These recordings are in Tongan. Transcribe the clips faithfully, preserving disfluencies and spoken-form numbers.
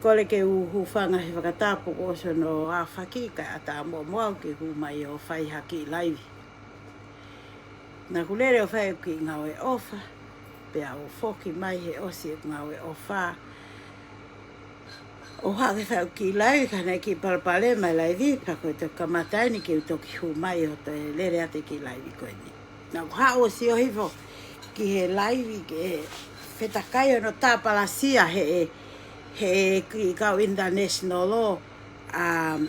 Kole ke u hūfanga he fakatapu kuo ʻosi hono ʻaho fakaʻosi kae ʻatā moʻomoʻa au ke u hū mai ʻo fai ha kiʻi laivi. Naʻá ku lele ʻo fai ʻeku kiʻi ngāue ʻofa, pea u foki mai he ʻosi ʻeku ngāue ʻofa ʻo haʻu ke fai ʻeku kiʻi laivi, ka naʻe kiʻi palopalema e laivi, pea ko e toki kamata eni ke u toki hū mai ʻo toe lele atu e kiʻi laivi ko eni. Naʻá ku haʻu ʻo sio hifo ki he laivi ke fetakai hono tāpalasia he, he kiʻi kau international law ʻa,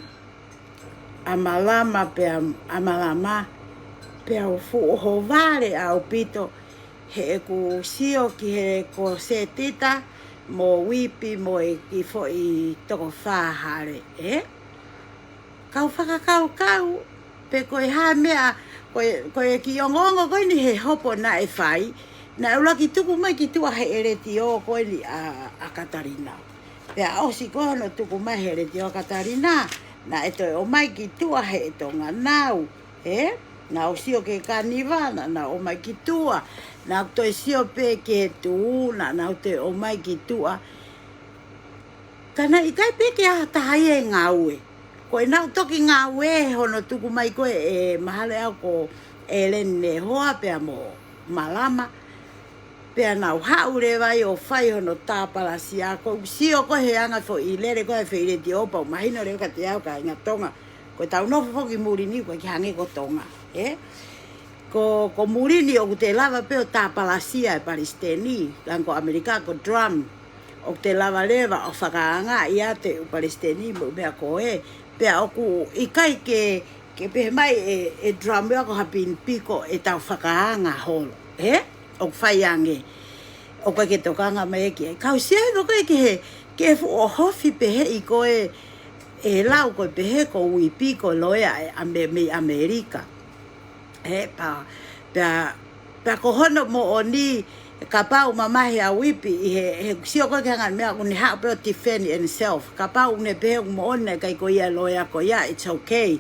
ʻa Malama pea, ʻa Malama pea u fuʻu ʻohovale ʻaupito heʻeku sio ki he ko Setita mo Uipi mo e kiʻi foʻi toko fā hale, ē? Kau fakakaukau, pe ko e hā e meʻa, ko e, ko e kiʻi ongoongo ko eni he hopo naʻe fai, naʻe ʻuluaki tuku mai ki tuʻa he letiō ko eni ʻa, ʻa Katalina. Pea ʻosi ko hono tuku mai he letiō ʻa Katalina, naʻe toe ʻomai ki tuʻa he Tonga Nau, ē? Naʻá ku sio ki he Kaniva, naʻa nau ʻomai ki tuʻa, naʻá ku toe sio pē ki he Tuʻu, naʻa nau toe ʻomai ki tuʻa. Ka naʻe ʻikai pē ke ʻi ai ha taha ia ʻi he ngāue. Ko ʻenau toki ngāue hono tuku mai ko ē, ē, mahalo ʻe au ko Ellen Nehoa pea mo Malama. Pea nau haʻu leva ai ʻo fai hono tāpalasia. Ko ʻeku sio ko ē he anga foʻi lele ko ē foʻi letiō pea u mahino leva kiate au kāinga Tonga. Ko ʻetau nofo foki muli ni ʻoku ʻikai ke hangē ko Tonga, ē? Ko, ko muli ni ʻoku te lava pē ʻo tāpalasia e palesiteni, hangē ko ʻAmelika ko Trump. ʻOku te lava leva ʻo fakaangaʻi atu e ʻū palesiteni mo e meʻa ko ē. Pea ʻoku ʻikai ke, ke pehē mai ʻe, ʻe Trump ia ko ha pinipiko ʻetau fakaanga holo, ē? ʻOku fai ange. ʻOku ʻikai ke tokanga mai ki ai. Ka u sio hifo ko ē ki he, ki he fuʻu ʻohofi pehē ʻi ko ē, ʻe lau ko ē pehē ko Uipi ko e loea ʻa e Ame-, mei ʻAmelika. Ē, pea, pea, pea ko hono moʻoni, kapau mamahi ʻa Uipi ʻi he, he sio ko ē ki he anga e meʻa ʻoku ne haʻu pē ʻo defend himself. Kapau ʻoku ne pehē ʻoku moʻoni naʻe ʻikai ko ia e loea ko ia, it's okay.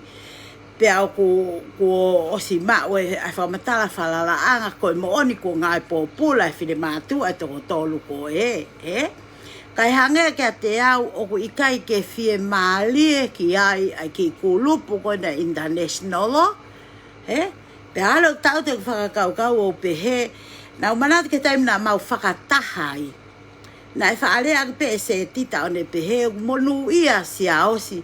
Pea ʻoku, kuo ʻosi maʻu e, ʻa e fakamatala falalaʻanga ko e moʻoni kuo ngāue pōpula e finemātuʻa ʻe toko tolu ko ē, ē? Kae hangē kiate au ʻoku ʻikai ke fiemālie ki ai ʻa e kiʻi kulupu ko ena international law, ē? Pea ʻalu ʻo taʻu ʻeku fakakaukau ʻo pehē, naʻá ku manatu ki he taimi naʻa mau fakataha ai. Naʻe faʻa lea ʻaki pē ʻe Setita ʻo ne pehē ʻoku monūʻia ʻa Siaosi,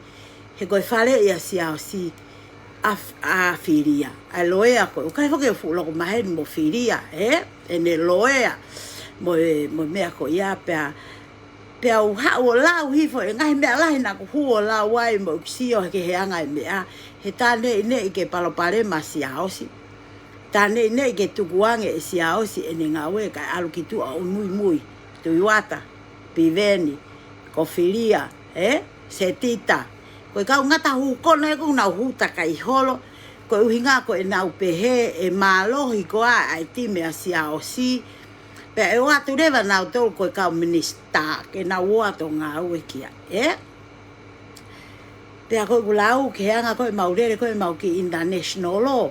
he ko e faleʻi ʻa Siaosi ʻa, ʻa Filia. ʻA e loea ko ē, ʻoku ʻikai foki ke fuʻu loko maheni mo Filia, ē? ʻEne loea mo e, mo e meʻa ko ia pea, pea u haʻu ʻo lau hifo e ngaahi meʻa lahi naʻá ku hū ʻo lau ai mo ʻeku sio ki he anga e meʻa, he tā neʻineʻi ke palopalema ʻa Siaosi. Tā neʻineʻi ke tukuange ʻe Siaosi ʻene ngāue kae ʻalu ki tuʻa ʻo muimui, Tuʻi Uata, Piveni, ko Filia, ē? Setita. Ko e kau ngata hū kona ē ʻoku nau hū takai holo, ko e ʻuhinga ko ʻenau pehē ʻe mālohi koā ʻa e timi ʻa Siaosi. Pea ʻe ʻoatu leva nautolu ko e kau minisitā, ke nau ō atu ʻo ngāue ki ai, ē? Pea ko ʻeku lau ki he anga ko ē ʻemau lele ko ē ʻemau kiʻi international law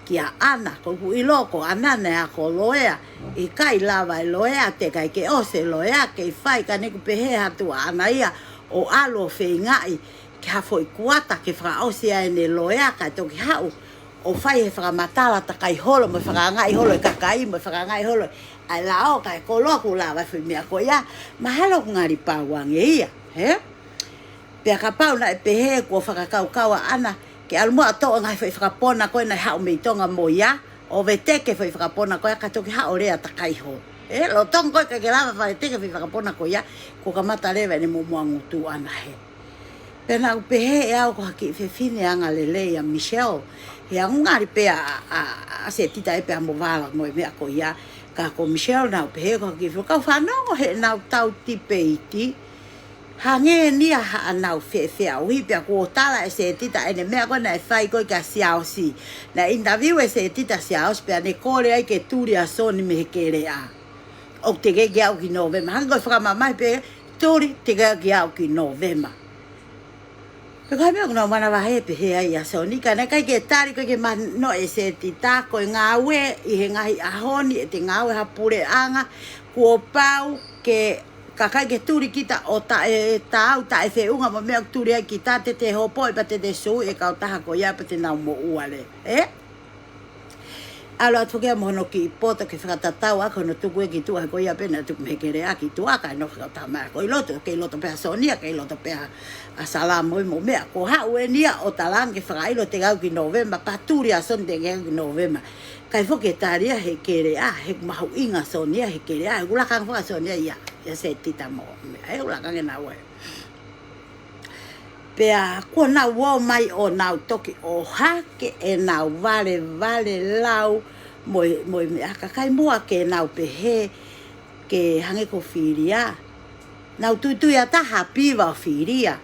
kia ʻAna, ko ʻeku ʻilo ko ʻAna naʻe ako loea, ʻikai lava e loea, teʻeki ai ke ʻosi e loea, kei fai ka ne ʻoku pehē ha tuʻa ʻAna ia ʻo ʻalu ʻo feingaʻi ke ha foʻi kuata ke fakaʻosi ai ʻene loea kae toki haʻu ʻo fai he fakamatala takai holo mo e fakaangaʻi holo e kakai mo e fakaangaʻi holo ʻa e lao kae koloa kuo lava e foʻi meʻa ko ia, mahalo ʻoku ngali pau ange ia, ē? Pea kapau naʻe pehē kuo fakakaukau ʻa ʻAna ke ʻalu muʻa ʻo toʻo e ngaahi foʻi fakapona ko ē naʻe haʻu mei Tonga mo ia, ʻo veteki e foʻi fakapona ko ia kae toki haʻu ʻo lea takai holo. Ē, lolotonga ko ē ʻikai ke lava ʻo veteki e foʻi fakapona ko ia, kuo kamata leva ʻene muʻomuʻa ngutu ʻAna hē. Pea naʻá ku pehē ʻe au ko ha kiʻi fefine angalelei ʻa Michelle. He ʻoku ngali pē ʻa, ʻa, ʻa Setita ē pea mo Vala mo e meʻa ko ia. Ka ko Michelle naʻá ku pehē ko ha kiʻi fefine. Kau fanongo heʻenau tau tipeiti. Hangē ni ʻa haʻanau fefeʻauhi pea kuo tala ʻe Setita ʻene meʻa ko ē naʻe fai ko ē kia Siaosi. Naʻe interview ʻe Setita ʻa Siaosi pea ne kole ai ke tuli ʻa Soni mei he keleʻa. ʻOku teʻeki ke aʻu ki Nōvema. Hangē ko e fakamamahi pē tuli teʻeki ke aʻu ki Nōvema. Pea ko e meʻa ʻoku nau manavahē pehē ai ʻa Soni, ka naʻe ʻikai ke tali ko ē ke mahino ʻe Setita ko e ngāue ʻi he ngaahi ʻaho ni ʻete ngāue ha puleʻanga kuo pau ke Ka ʻikai ke tuli kita ʻo taʻe, taʻe feʻunga mo e meʻa ʻoku tuli ai kita, te te hopoʻi pea te te sui e kautaha ko ia pea te nau moʻua leva, ē? ʻAlu atu foki ia mo hono kiʻi poto ke fakatatau ʻaki hono tuku ē ki tuʻa, he ko ia pē naʻe tuku mei he keleʻa ki tuʻa, kae nofo e kautaha mai ko ē ʻi loto, kei loto pē ʻa Sonia, kei loto pē ʻa Salamo mo e meʻa. Ko e haʻu eni ia ʻo talaange ke fakaʻilo te kau ki Nōvema, pea tuli ʻa Sonia te kau ki Nōvema. ʻIkai foki ke tali ia he keleʻa, he ʻoku mahuʻinga ʻa Sonia he keleʻa, he ʻoku lakanga foki ʻa Sonia ia, ia Setita mo e meʻa, he ʻoku lakanga ʻe naua. Pea kuo nau ō mai ʻo nau toki ʻohake ʻenau valevale lau mo e, mo e meʻa, kakai muʻa ke nau pehē ke hangē ko Filia. Nau tuitui ʻa e taha Piva ʻo Filia.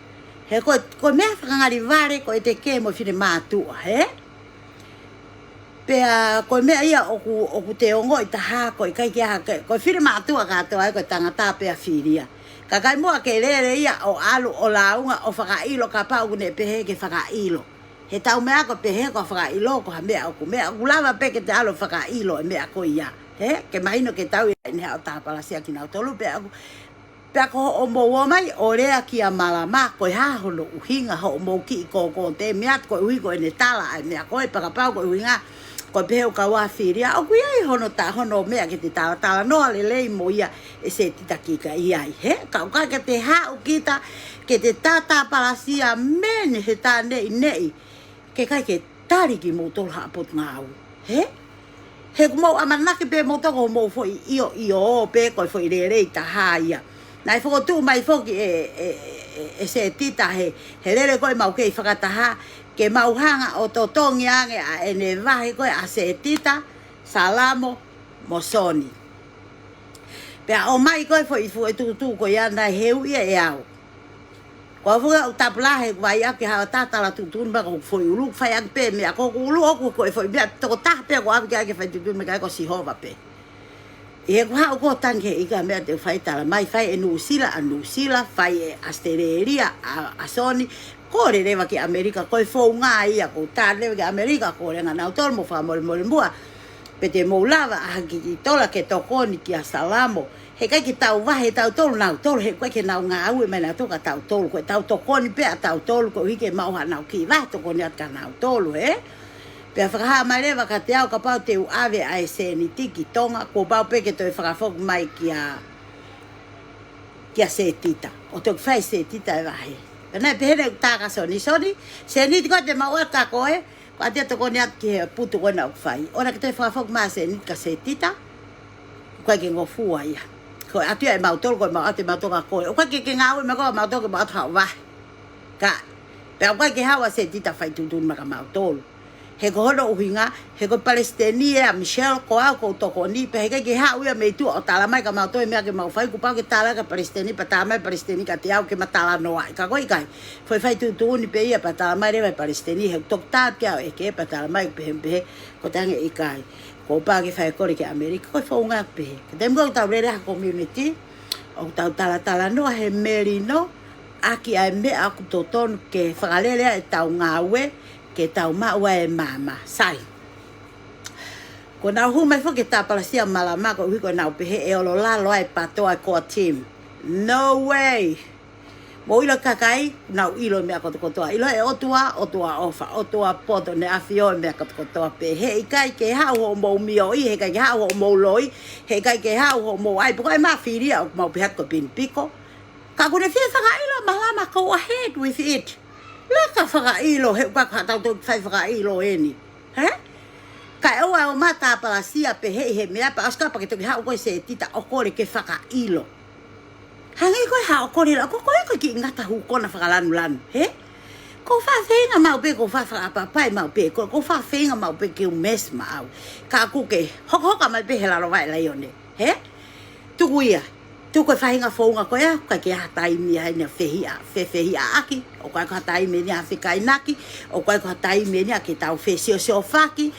He ko e, ko e meʻa fakangalivale ko e te ke mo e finemātuʻa, hē? Pea ko e meʻa ia ʻoku, ʻoku te ongoʻi taha, ko e ʻikai ke ʻi ai ha, ko e finemātuʻa kātoa ia, ko e tangata pē ʻa Filia. Kakai muʻa ke lele ia ʻo ʻalu ʻo lāunga ʻo fakaʻilo kapau ʻoku ne pehē ke fakaʻilo. He tau meʻa ko e pehē ko e fakaʻilo ko ha meʻa ʻoku meʻa, ʻoku lava pē ke te ʻalu ʻo fakaʻilo e meʻa ko ia. Hē? Ke mahino ke tau ʻi ai ʻene haʻu ʻo tāpalasia kinautolu pea ʻoku Pea ko hoʻomou ō mai ʻo lea kia Malama, ko e hā hono ʻuhinga hoʻomou kiʻi kōkō te meʻa, koeʻuhi ko ʻene tala ʻa e meʻa ko ē, pea kapau ko e ʻuhinga ko e pehē ʻoku kau ʻa Filia, ʻoku ʻi ai hono ta-, hono meʻa ke te talatalanoa lelei mo ia ʻe Setita ki ka ʻi ai, hē? Ka ʻoku ʻikai ke te haʻu kita ke te tātāpalasia mei he tā neʻineʻi, ke ʻikai ke tali kimoutolu ha potungāue, hē? He ʻoku mou ʻamanaki pē moutolu ko hoʻomou foʻi ʻioʻio pē ko e foʻi lelei taha ia. Naʻe fokotuʻu mai foki ʻe, ʻe, ʻe, ʻe Setita he, he lele ko ē ʻemau kei fakataha, ke mau hanga ʻo totongi ange ʻa ʻene vahe ko ē ʻa Setita, Salamo, mo Soni. Pea ʻomai ko ē foʻi fuʻu tuʻutuʻuni ko ia naʻe heuʻi ia ʻe au. Ko au foki ʻoku tapu lahi he ʻoku ʻai ʻaki ha ʻata tala tuʻutuʻuni mai ko hoku foʻi ʻulu, fai ʻaki pē meʻa ko hoku ʻulu ʻoku ko e foʻi meʻa tokotaha pē ʻoku ʻave ki ai ke fai tuʻutuʻuni mai ki ai ko Sihova pē. ʻI heʻeku haʻu ko ē ʻo tangi he ʻikai ha meʻa te u fai, tala mai, fai ʻe Nuʻusila ʻa Nuʻusila, fai ʻe ʻAositelēlia ʻa, ʻa Soni, kole leva ki ʻAmelika, ko e founga ia, ko u tala leva ki ʻAmelika, kole ange nautolu mo fakamolemole muʻa, pe te mou lava ʻa ha kiʻi tola ke tokoni kia Salamo. He ʻikai ke tau vahe tautolu nautolu, he ʻoku ʻikai ke nau ngāue mai nautolu kia tautolu, ko e tau tokoni pē ʻa tautolu, koeʻuhi ke maʻu haʻanau kiʻi vahe tokoni atu kia nautolu, hē? Pea fakahā mai leva kiate au kapau te u ʻave ʻa e sēniti ki Tonga, kuo pau pē ke toe fakafoki mai kia, kia Setita. ʻO toki fai ʻe Setita e vahe. Pea naʻe pehē ʻe au kia Soni, Soni, sēniti ko ē te mau ʻoatu kia koe, ko ʻete tokoni atu ki he putu ko ena ʻoku fai. ʻOua naʻa ke toe fakafoki mai ʻa e sēniti kia Setita. ʻOku ʻikai ke ngofua ia. Ko e ʻatu ia ʻe mautolu, ko e mau ʻatu ʻe mautolu kia koe. ʻOku ʻikai ke, ke ngāue mai ko ē mautolu ke mau ʻatu haʻo vahe. Ka, pea ʻoku ʻikai ke haʻu ʻa Setita ʻo fai tuʻutuʻuni mai kia mautolu. He ko hono ʻuhinga, he ko e palesiteni ʻa Michelle, ko au ʻoku ou tokoni, pea he ʻikai ke haʻu ia mei tuʻa ʻo tala mai kia mautolu e meʻa ke mau fai, kuo pau ke tala kia palesiteni, pea tala mai palesiteni kiate au ke ma talanoaʻi. Ka ko e ʻikai, foʻi fai tuʻutuʻuni pē ia pea tala mai leva ʻe palesiteni, he ʻoku toki tā atu ki ai ʻo ʻeke pea tala mai pehē pehē, ko e tangi ʻikai. Kuo pau ke fai kole ki ʻAmelika, ko e founga pē. Ka te mou tau lele ha community, ʻoku tau talatalanoa he melino, ʻaki ʻa e meʻa ʻoku totonu ke fakalele ai ʻetau ngāue, ke tau maʻu ai e maama. Sai. Kuo nau hū mai foki ki he tāpalasia Malama koeʻuhi ko ʻenau pehē ʻe ʻololalo ai e PATOA core team. No way! Mou ʻilo kakai, nau ʻilo e meʻa kotokotoa. ʻIlo ʻe he ʻOtua, ʻOtua ʻofa, ʻOtua poto, ne ʻafio e meʻa kotokotoa pē. He ʻikai ke haʻu hoʻomou mioʻi, he ʻikai ke haʻu hoʻomou loi, he ʻikai ke haʻu hoʻomou ʻai. Pea ko e mafilia ʻoku mau pehē atu ko e pinipiko. Ka ʻoku ne fie fakaʻilo ʻa Malama, go ahead with it. Laka fakaʻilo, he ʻoku ʻikai ko haʻatau toki fai fakaʻilo eni. Hē? Kae ʻoua ʻe ō mai tāpalasia pehē ʻi he meʻa pea ʻosi ka pea ke toki haʻu koe Setita ʻo kole ke fakaʻilo. Hangē ko e haʻo kole la, ko koe ko e kiʻi ngata hū kona fakalanulanu, hē? Ko e faʻa feinga maʻu pē, ko e faʻa fakaʻapaʻapaʻi maʻu pē, ko, ko e faʻa feinga maʻu pē ke u mess maʻau. Ka ʻoku ke hokohoko mai pē he lalo vaʻe laione, hē? Tuku ia. Tuku e faʻahinga founga ko ia, ʻoku ʻikai ke ʻi ai ha taimi ia ʻeni ʻo fehiʻa, fefehiʻaʻaki, ʻoku ʻikai ko ha taimi ʻeni ʻo fekainaki, ʻoku ʻikai ko ha taimi ʻeni ʻa ke tau fesiosiofaki,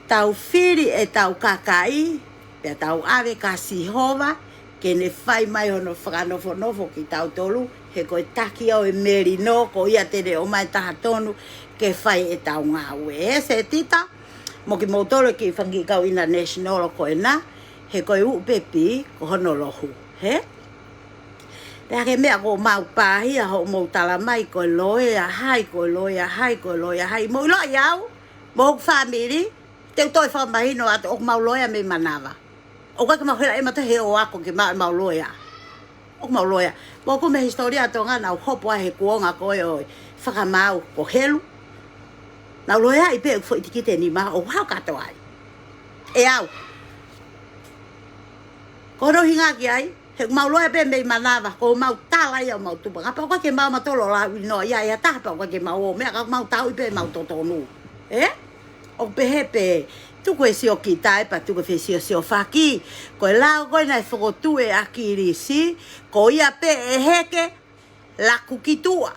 tau fili ʻetau kakai, pea tau ʻave kia Sihova, ke ne fai mai hono fakanofonofo kitautolu, he ko e taki ʻo e melino, ko ia te ne ō mai taha tonu, ke fai ʻetau ngāue. Ē Setita, mo kimoutolu e kiʻi fanga kiʻi kau international ko ena, he ko e uʻu pepi, ko hono lohu. Hē? Pea ko e meʻa ko ʻemau pāhia hoʻomou tala mai ko e loea hai, ko e loea hai, ko e loea hai. Mou ʻiloʻi au, mo hoku fāmili, te u toe fakamahino atu ʻoku mau loea mei Manava. ʻOku ʻikai ke mau hela ʻe mata he ʻo ako ke mau, mau loea. ʻOku mau loea. Mou kumi e hisitōlia ʻa Tonga, naʻa nau hopo ai he kuonga ko ē ʻo e fakamaau ko Helu. Naʻa nau loea ai pē ʻoku foʻi tikite nima ʻo hau kato ai. ʻE au. Ko hono ʻuhinga ki ai, he ʻoku mau loea pē mei Manava, ko ʻemau tala ia ʻo ʻemau tupuʻanga, pea ʻoku ʻikai ke mau mātuʻa ʻo lauinoa ia ʻe ha taha, pea ʻoku ʻikai ke mau ō meʻa, ka mau tauʻi pē ʻemau totonu. Ē? ʻOku pehē pē, tuku e siokita ē, pea tuku e fesiosiofaki. Ko e lao ko ē naʻe fokotuʻu ʻe ʻAkilisi, ko ia pē ʻe heke, laku ki tuʻa.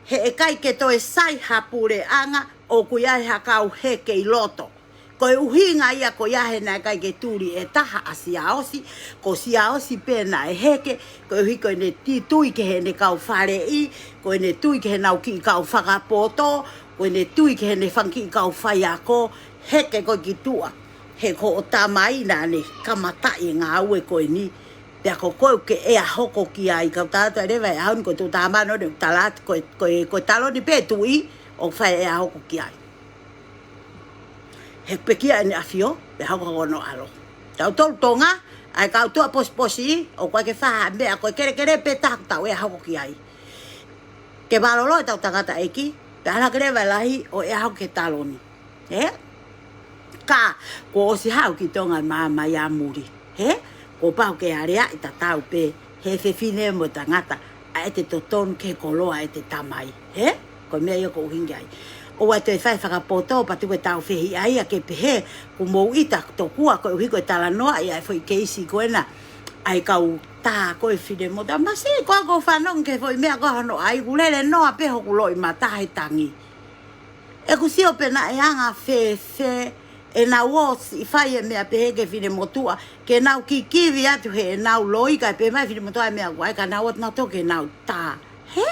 He ʻikai ke toe sai ha puleʻanga ʻoku ʻi ai ha kau heke ʻi loto. Ko e ʻuhinga ia ko ia he naʻe ʻikai ke tuli ʻe taha ʻa Siaosi, ko Siaosi pē naʻe heke, koeʻuhi ko ʻene ti-, tui ki heʻene kau faleʻi, ko ʻene tui ki heʻenau kiʻi kau fakapoto, ko ʻene tui ki heʻene fanga kiʻi kau faiako, heke ko ē ki tuʻa. He ko hoʻo tamai naʻa ne kamataʻi e ngāue ko eni. Pea ko koe ʻoku ke ʻea hoko ki ai, kau tala atu leva ʻe au ni ko e tuʻutāmano ne u tala atu ko e, ko e, ko e taloni pē tuʻi, ʻoku fai ʻea hoko ki ai. He pekia ʻEne ʻAfio, pea hoko hono ʻAlo. Tautolu Tonga, ʻa e kau tuʻa posiposi, ʻoku ʻikai ke fai ha meʻa ko e kelekele pē taha ʻoku tau ʻea hoko ki ai. Ke mālōlō ʻetau tangataʻeiki, pea ʻalu hake leva e lahi ʻo ʻea hoko ki he taloni. Ē? Ka, kuo ʻosi haʻu ki Tonga e maama ia muli. Ē? Kuo pau ke aleaʻi tatau pē, he fefine mo e tangata, ʻa ʻete totonu ki he koloa ʻete tamai. Ē? Ko e meʻa ia ʻoku ou ʻuhinga ai. ʻOua ʻe toe fai fakapoto, pea tuku e taufehiʻa ia ke pehē, kuo mou ʻita tokua koeʻuhi ko e talanoaʻi ʻa e foʻi keisi ko ena, ʻa e kau tā ko ē finemotuʻa. Masiʻi, ko au ʻoku ou fanongo ki he foʻi meʻa ko hono ʻai, kuo lele noa pē hoku loʻimata he tangi. ʻOku ou sio pē naʻe anga fēfē ʻenau ō siʻi fai e meʻa pehē ki he finemotuʻa, ke nau kikivi atu heʻenau loi, kae pehē mai e finemotuʻa e meʻa ko ē, ka nau ō atu nautolu ke nau tā. Hē?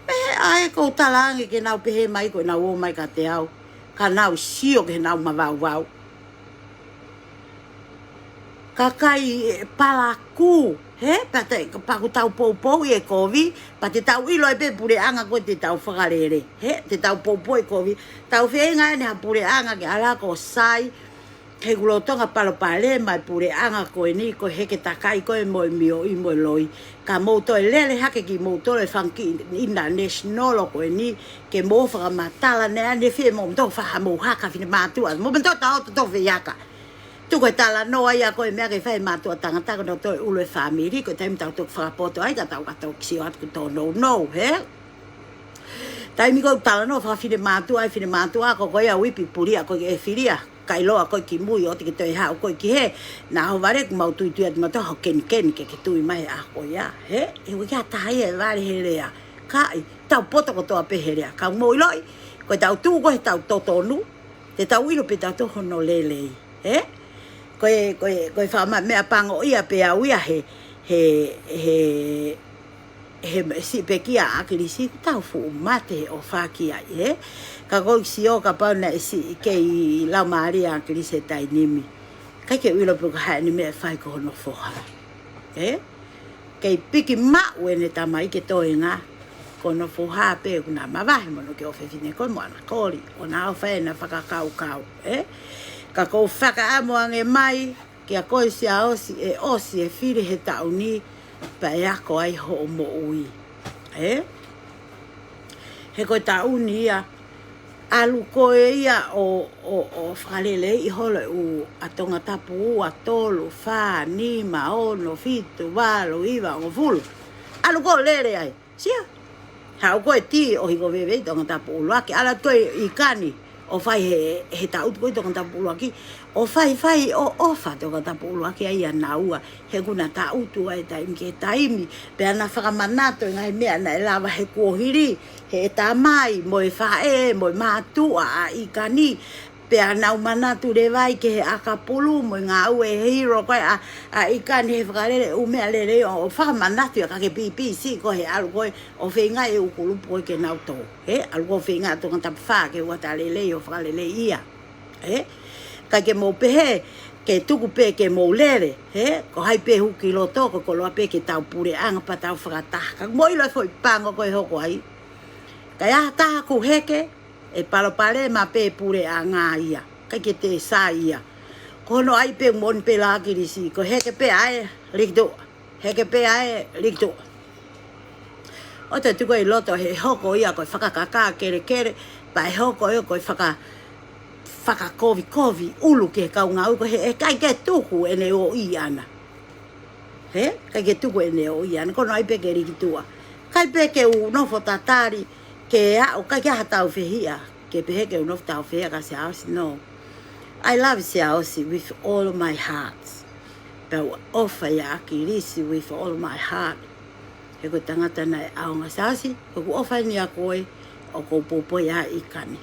Pehē ʻa e ʻoku ou tala ange ke nau pehē mai ko ʻenau ō mai kiate au, ka nau sio ki heʻenau mavauvau. Kakai ʻe palakū, hē? Pea te, pea ʻoku tau poupouʻi e kovi, pea te tau ʻilo ai pē puleʻanga ko ē te tau fakalele, hē? Te tau poupouʻi e kovi. Tau feinga ʻeni ha puleʻanga ke ʻalu hake ʻo sai, he ʻoku lolotonga palopalema e puleʻanga ko eni, ko e heke takai ko ē mo e mioʻi mo e loi. Ka mou toe lele hake kimoutolu e fanga kiʻi international ko eni, ke mou fakamatala ne ane fie mo mou toe fai haʻamou haka finemātuʻa, mo mou toe tau toto feiaka. Tuku e talanoa ia ko e meʻa ke fai mātuʻa tangata ko ē ʻoku toe ʻulu e fāmili, ko e taimi tau toki fakapoto ai, ka tau ka toki sio atu ʻoku tōnounou, hē? Taimi ko ē ʻoku talanoa fakafinemātuʻa, ʻa e finemātuʻa ko ē ʻoku ʻi ai e uipi pulia ko ē ʻe filia, ka ʻiloa ko ē ki mui, ʻoua te ke toe haʻu koe ki hē, naʻa ho vale ʻoku mau tuitui atu mautolu ho kenikeni ke ke tui mai he ʻaho ko ia, hē? ʻE ui kia taha ia e vale he lea, ka ʻi tau poto kotoa pē he lea, ka mou ʻiloʻi, ko ʻetau tuʻu ko ē heʻetau totonu, te tau ʻilo pē tautolu hono lelei, ē? Ko e, ko e, ko e fakama-, meʻapango ia pē au ia he, he, he, he siʻi pekia ʻa ʻAkilisi ʻoku tau fuʻu mate ʻo faki ai, ē? Ka ʻoku ou sio kapau naʻe siʻi kei laumālie ʻa ʻAkilisi he taimi ni, ʻikai ke u ʻilo pe ko e hā ʻene meʻa ʻe fai ki hono foha, ē? Kei piki maʻu ʻene tamai ke toenga, ko hono foha pē ʻoku na mavahe mo hono kiʻi ʻofefine ko ē mo ʻana koli, ʻo na ʻofa ʻena fakakaukau, ē? Ka ʻoku ou fakaʻamu ange mai kia koe Siaosi, ʻe ʻosi e fili he taʻu ni, pea ʻe ako ai hoʻo moʻui, ē? He ko e taʻu ni ia, ʻalu koe ia ʻo, ʻo, ʻo fakaleleiʻi holo e ʻū ʻa Tongatapu ua, tolu, fā, nima, ono, fitu, valu, hiva, hongofulu. ʻAlu koe ʻo lele ai. Sio. Haʻu koe ʻo tī ʻo hiko veve ʻi Tongatapu ʻuluaki. ʻAlu atu koe ʻi ʻIkani ʻo fai he, he taʻutu ko ē ʻi Tongatapu ʻuluaki. ʻO faifai ʻo ʻofa Tongatapu ʻuluaki ai ʻia naua. He ʻoku na taʻutu ai taimi ki he taimi. Pea na fakamanatu e ngaahi meʻa naʻe lava he kuohili, heʻe tamai, mo e faʻē, mo e mātuʻa ʻa ʻIkani. Pea nau manatu leva ai ki he ʻakapulu, mo e ngāue hiro ko ē ʻa, ʻa ʻIkani he fakalele ʻū meʻa lelei ʻo, ʻo fakamanatu ia ka ke pipisi ko ē he ʻalu ko ē ʻo feinga e ʻū kulupu ko ē ke nau tō. Hē, ʻalu ko ē ʻo feinga Tongatapu fā ke ʻuata lelei ʻo fakalelei ia. Ē? ʻIkai ke mou pehē, ke tuku pē ke mou lele, hē? Ko hai pē hū ki loto, ko e koloa pē ke tau puleʻanga pea tau fakataha. Ka mou ʻilo e foʻi pango ko ē ʻe hoko ai. Ka ʻi ai ha taha ʻoku heke, ʻe palopalema pē puleʻanga ia. ʻIkai ke te sai ia. Ko hono ʻai pē moʻoni pē lā ʻa ʻAkilisi, ko e heke pē ʻa e liki tuʻa. Heke pē ʻa e liki tuʻa. ʻOua te tuku ʻi loto he ʻe hoko ia ko e fakakakā kelekele, pea ʻe hoko ia ko e faka-, fakakovikovi ʻulu ki he kau ngāue ko ē he ʻikai ke tuku ʻene ō ʻi ʻana. Hē? ʻIkai ke tuku ʻene ō ʻi ʻana, ko hono ʻai pē ke liki tuʻa. ʻIkai pē ke u nofo tatali, ke aʻu, ʻikai ke ʻi ai ha taufehiʻa, ke pehē ke u nofo taufehiʻa kia Siaosi, no. I love Siaosi with all my heart. Pea u ʻofa ʻia ʻAkilisi with all my heart. He ko e tangata naʻe ʻaonga. Siaosi, ko ʻeku ʻofa eni ʻia koe, ʻoku ou poupou ai ʻi ʻIkani.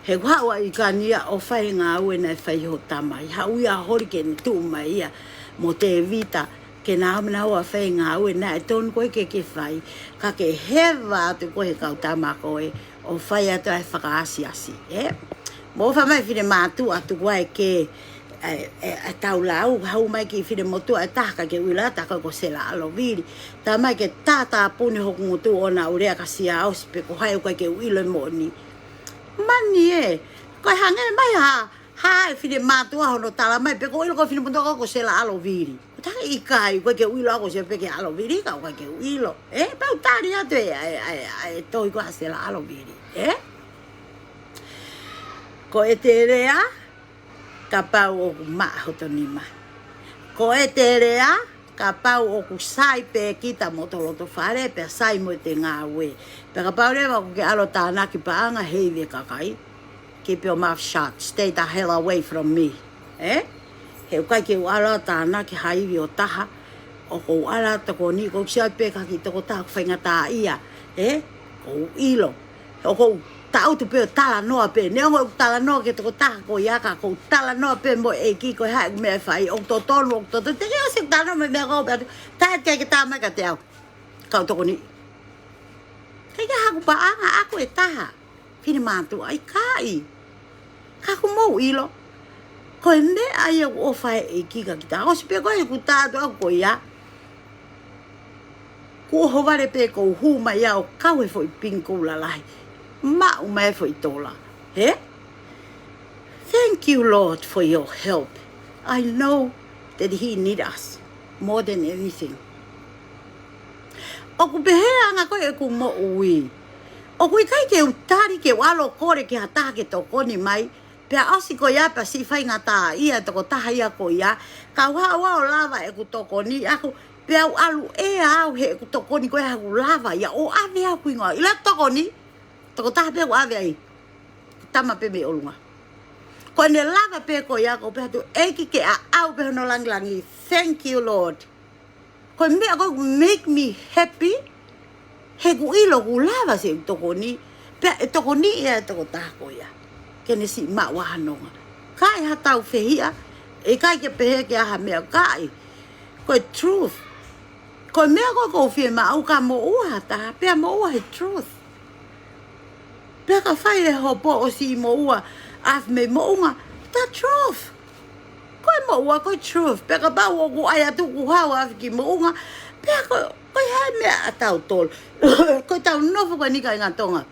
He ʻoku haʻu ʻa ʻIkani ia ʻo fai e ngāue naʻe fai ʻe ho tamai. Haʻu ia holi ke ne tuʻu mai ia mo Tēvita, ke na ō mai ʻo fai e ngāue naʻe tonu koe ke ke fai. Ka ke heva atu koe he kau tama ko ē ʻo fai atu ʻa e fakaasiasi, ē? Mou ʻofa mai finemātuʻa, tuku ā e kē, ē, ē, ʻetau lau, haʻu mai ki finemotuʻa ʻe taha, ʻikai ke u ʻilo atu ko e ko Sela ʻAlovili. Talamai ke tātāpuni hoku ngutu ʻo na u lea kia Siaosi pe ko hai, ʻoku ʻikai ke u ʻilo e moʻoni. Mani ē, ko e hangē mai ha, ha e finemātuʻa hono talamai pe ʻoku ou ʻilo ko e finemotuʻa ko e ko Sela ʻAlovili. Ko e taha ʻikai, ʻoku ʻikai ke u ʻilo au ko Sela pe ko Alovili, ka ʻoku ʻikai ke u ʻilo. Ē, pea u tali atu e, ē, ē, ē, ē, tohi ko ē ʻa Sela ʻAlovili, ē? Ko e te lea, kapau ʻoku maʻa hoto nima. Ko e te lea, kapau ʻoku sai pē kita mo hoto loto fale, pea sai mo ʻete ngāue. Pea kapau leva ʻoku ke ʻalu ʻo tānaki paʻanga, he ivi e kakai. Keep your mouth shut. Stay the hell away from me. Ē? He ʻoku ʻikai ke u ʻalu ʻo tānaki ha ivi ʻo taha. ʻOku ou ʻalu ʻo tokoni, ʻoku ou sio pē ki he kiʻi tokotaha ʻoku faingataʻaʻia. Ē? ʻOku ou ʻilo. ʻOku ou tangutu pē ʻo talanoa pē. Neongo ʻeku talanoa ki he tokotaha ko ia, ka ʻoku ou talanoa pē mo e ʻEiki ko e hā e meʻa ʻe fai. ʻOku totonu, ʻoku totonu. Teʻeki ke ʻosi ʻeku talanoa mo e meʻa ko ē pea ʻatu. Taʻe ke ke tā mai kiate au. Kau tokoni. Teʻeki ke haku paʻanga ʻaku ʻe taha. Finemātuʻa, ʻikai. Ka ʻoku mou ʻilo. Ko e meʻa ia ʻoku ʻofa e ʻEiki kia kita. ʻOsi pē ko ē ʻeku tā atu ʻaku ko ia. Kuo ʻohovale pē ʻeku hū mai ia ʻo kau he foʻi pingikula lahi. Maʻu mai e foʻi tola. Hē? Thank you, Lord, for your help. I know that he need us more than anything. ʻOku pehē anga ko ē ʻeku moʻui. ʻOku ʻikai ke u tali ke u ʻalu ʻo kole ki ha taha ke tokoni mai. Pea ʻosi ko ia pea siʻi faingataʻaʻia e tokotaha ia ko ia. Ka u haʻu au ʻo lava ʻeku tokoni ʻaku. Pea u ʻalu ʻe au he ʻeku tokoni ko ē ʻaku lava ia ʻo ʻave au ki hingoa. ʻIlo e tokoni. Tokotaha pē ʻoku ʻave ai. Tama pē mei ʻolunga. Ko ʻene lava pē ko ia ʻoku ou pehē atu ʻEiki ke ʻaʻau pē hono langilangi. Thank you, Lord. Ko e meʻa ko ē ʻoku make me happy. He ʻoku ʻilo ʻoku lava siʻi tokoni. Pea ʻe tokoni ia e tokotaha ko ia. Ke ne siʻi maʻu ha nonga. ʻIkai ha taufehiʻa. ʻIkai ke pehē ke ʻi ai ha meʻa, ʻikai. Ko e truth. Ko e meʻa ko ē ʻoku ou fiemaʻu ka moʻua ha taha. Pea moʻua he truth. Pea ka fai e hopo ʻo siʻi moʻua afe mei moʻunga, the truth. Ko e moʻua ko e truth. Pea kapau ʻoku ʻai atu kuo haʻu afe ki moʻunga, pea ko, ko e hā e meʻa ʻatautolu. Ko ʻetau nofo ko eni kāinga Tonga.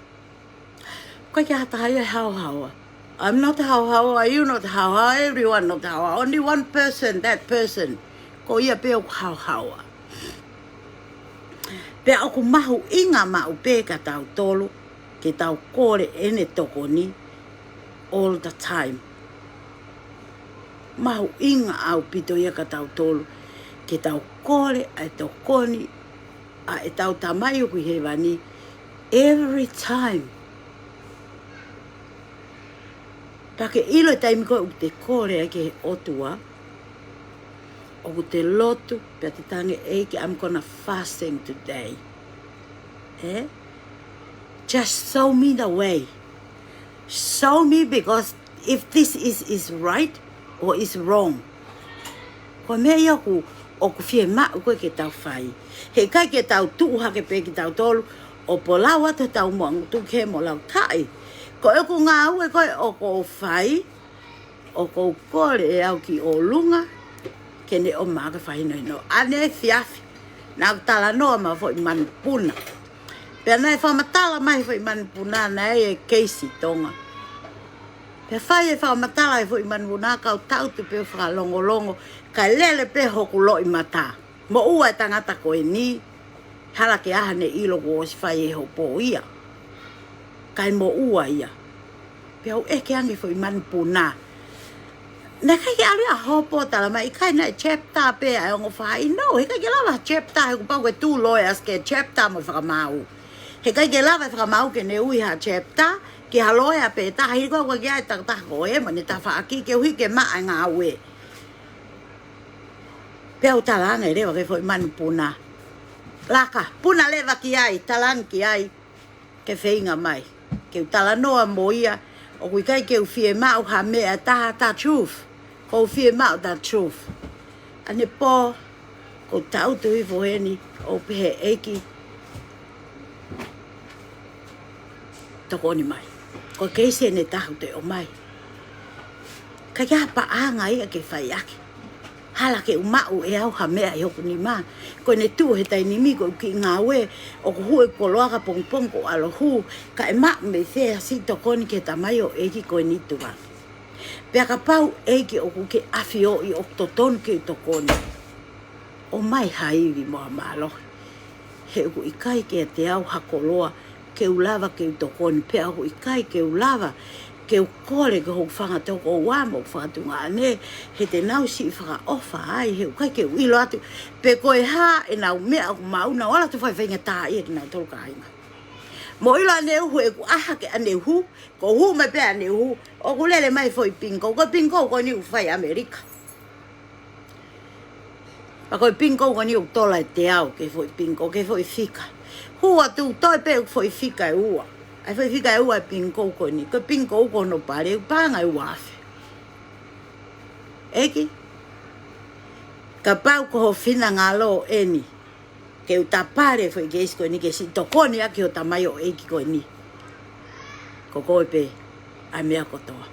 ʻIkai ke ʻi ai ha taha ia ʻe haohaoa. I'm not haohaoa, you not haohaoa, everyone not haohaoa. Only one person, that person. Ko ia pē ʻoku haohaoa. Pea ʻoku mahuʻinga maʻu pē kia tautolu ke tau kole ʻene tokoni all the time. Mahuʻinga ʻaupito ia kia tautolu ke tau kole ʻa e tokoni ʻa ʻetau Tamai ʻoku ʻi hēvani every time. Pea ke ʻilo e taimi ko ē ʻoku te kole ai ki he ʻOtua, ʻoku te lotu, pea te talaange, "ʻEiki, I'm gonna fasting today." Ē? Just show me the way. Show me, because if this is, is right or is wrong. Ko e meʻa ia ʻoku, ʻoku fiemaʻu ko ē ke tau fai. Heʻikai ke tau tuʻu hake pē kitautolu ʻo polau atu ʻetau moʻunga tuʻu ki he moʻunga lautaʻi. Ko ʻeku ngāue ko ē ʻoku ou fai, ʻOku ou kole ʻe au ki ʻolunga ke ne ʻomai ʻaki e fakahinohino. ʻAneefiafi naʻa ku talanoa mo e foʻi manupuna. Pea naʻe fakamatala mai e foʻi manupuna naʻe ʻi ai e keisi ʻi Tonga. Pea fai e fakamatala e foʻi manupuna, kau tangutu pē ʻo fakalongolongo, kae lele pē hoku loʻimata. Moʻua e tangata ko eni, hala ke ʻaha ne ʻilo kuo ʻosi fai e hopo ia. Kae moʻua ia. Pea u ʻeke ange e foʻi manupuna. Naʻe ʻikai ke ʻalu ia ʻo hopo, talamai ʻikai, naʻe chapter pē ʻa e ongo faʻahi. No, heʻikai ke lava chapter, he kuo pau ke tuʻu lawyers ke chapter mo e fakamaau. Heʻikai ke lava e fakamaau ke ne ui ha chapter ki ha lawyer pē taha, hili ko ē ʻoku ʻikai ke ʻi ai e takitaha ko ē mo ʻene tafaʻaki ke ui ke maʻa e ngāue. Pea u talaange leva ki he foʻi manupuna. Laka, puna leva ki ai, talaange ki ai ke feinga mai ke u talanoa mo ia, ʻoku ʻikai ke u fiemaʻu ha meʻa ʻe taha, the truth. ʻOku ou fiemaʻu the truth. Ane pō, ʻoku ou tangutu hifo heni, ʻo pehē, ʻEiki, tokoni mai. Ko e keisi eni ʻe taha ʻoku te ʻomai, ʻikai ke ʻi ai ha paʻanga ia ke fai ʻaki. Hala ke u maʻu ʻe au ha meʻa ʻi hoku nima. Ko ʻene tuʻu he taimi ni ko ʻeku kiʻi ngāue, ʻoku hū ʻeku koloa ka pongipongi ko ʻalu ʻo hū, kae maʻu mei fē ha siʻi tokoni ki he tamaioʻeiki ko eni, tuku ange. Pea kapau, ʻEiki, ʻoku ke ʻafioʻi ʻoku totonu ke u tokoni, ʻomai ha ivi mo ha mālohi. He ʻoku ʻikai ke ʻiate au ha koloa ke u lava ke u tokoni, pea ʻoku ʻikai ke u lava ke u kole ki hoku fanga tokoua mo hoku fanga tuongaʻane, he te nau siʻi fakaʻofa ai, he ʻoku ʻikai ke u ʻilo atu pe ko e hā ʻenau meʻa ʻoku maʻu, nau ʻalu atu ʻo fai faingataʻaʻia kinautolu kāinga. Mo ʻilo ʻaneuhu ʻeku ʻaha ki ʻaneuhu, ko e hū mai pē ʻaneuhu, ʻoku lele mai e foʻi bingo, ko e bingo ko eni ʻoku fai ʻi ʻAmelika. Pea ko e bingo ko eni ʻoku tola ʻe teau ki he foʻi bingo, ki he foʻi fika. Hū atu, toe pē ʻeku foʻi fika ʻe ua. ʻA e foʻi fika ʻe ua e bingo ko eni, ko e bingo ko hono pale, ʻoku paʻanga ʻe ua afe. ʻEiki, kapau ko ho finangalo eni ke u tapale e foʻi keisi ko eni ke siʻi tokoni ʻaki ho tamaioʻeiki ko eni, ko koe pē ʻa e meʻa kotoa.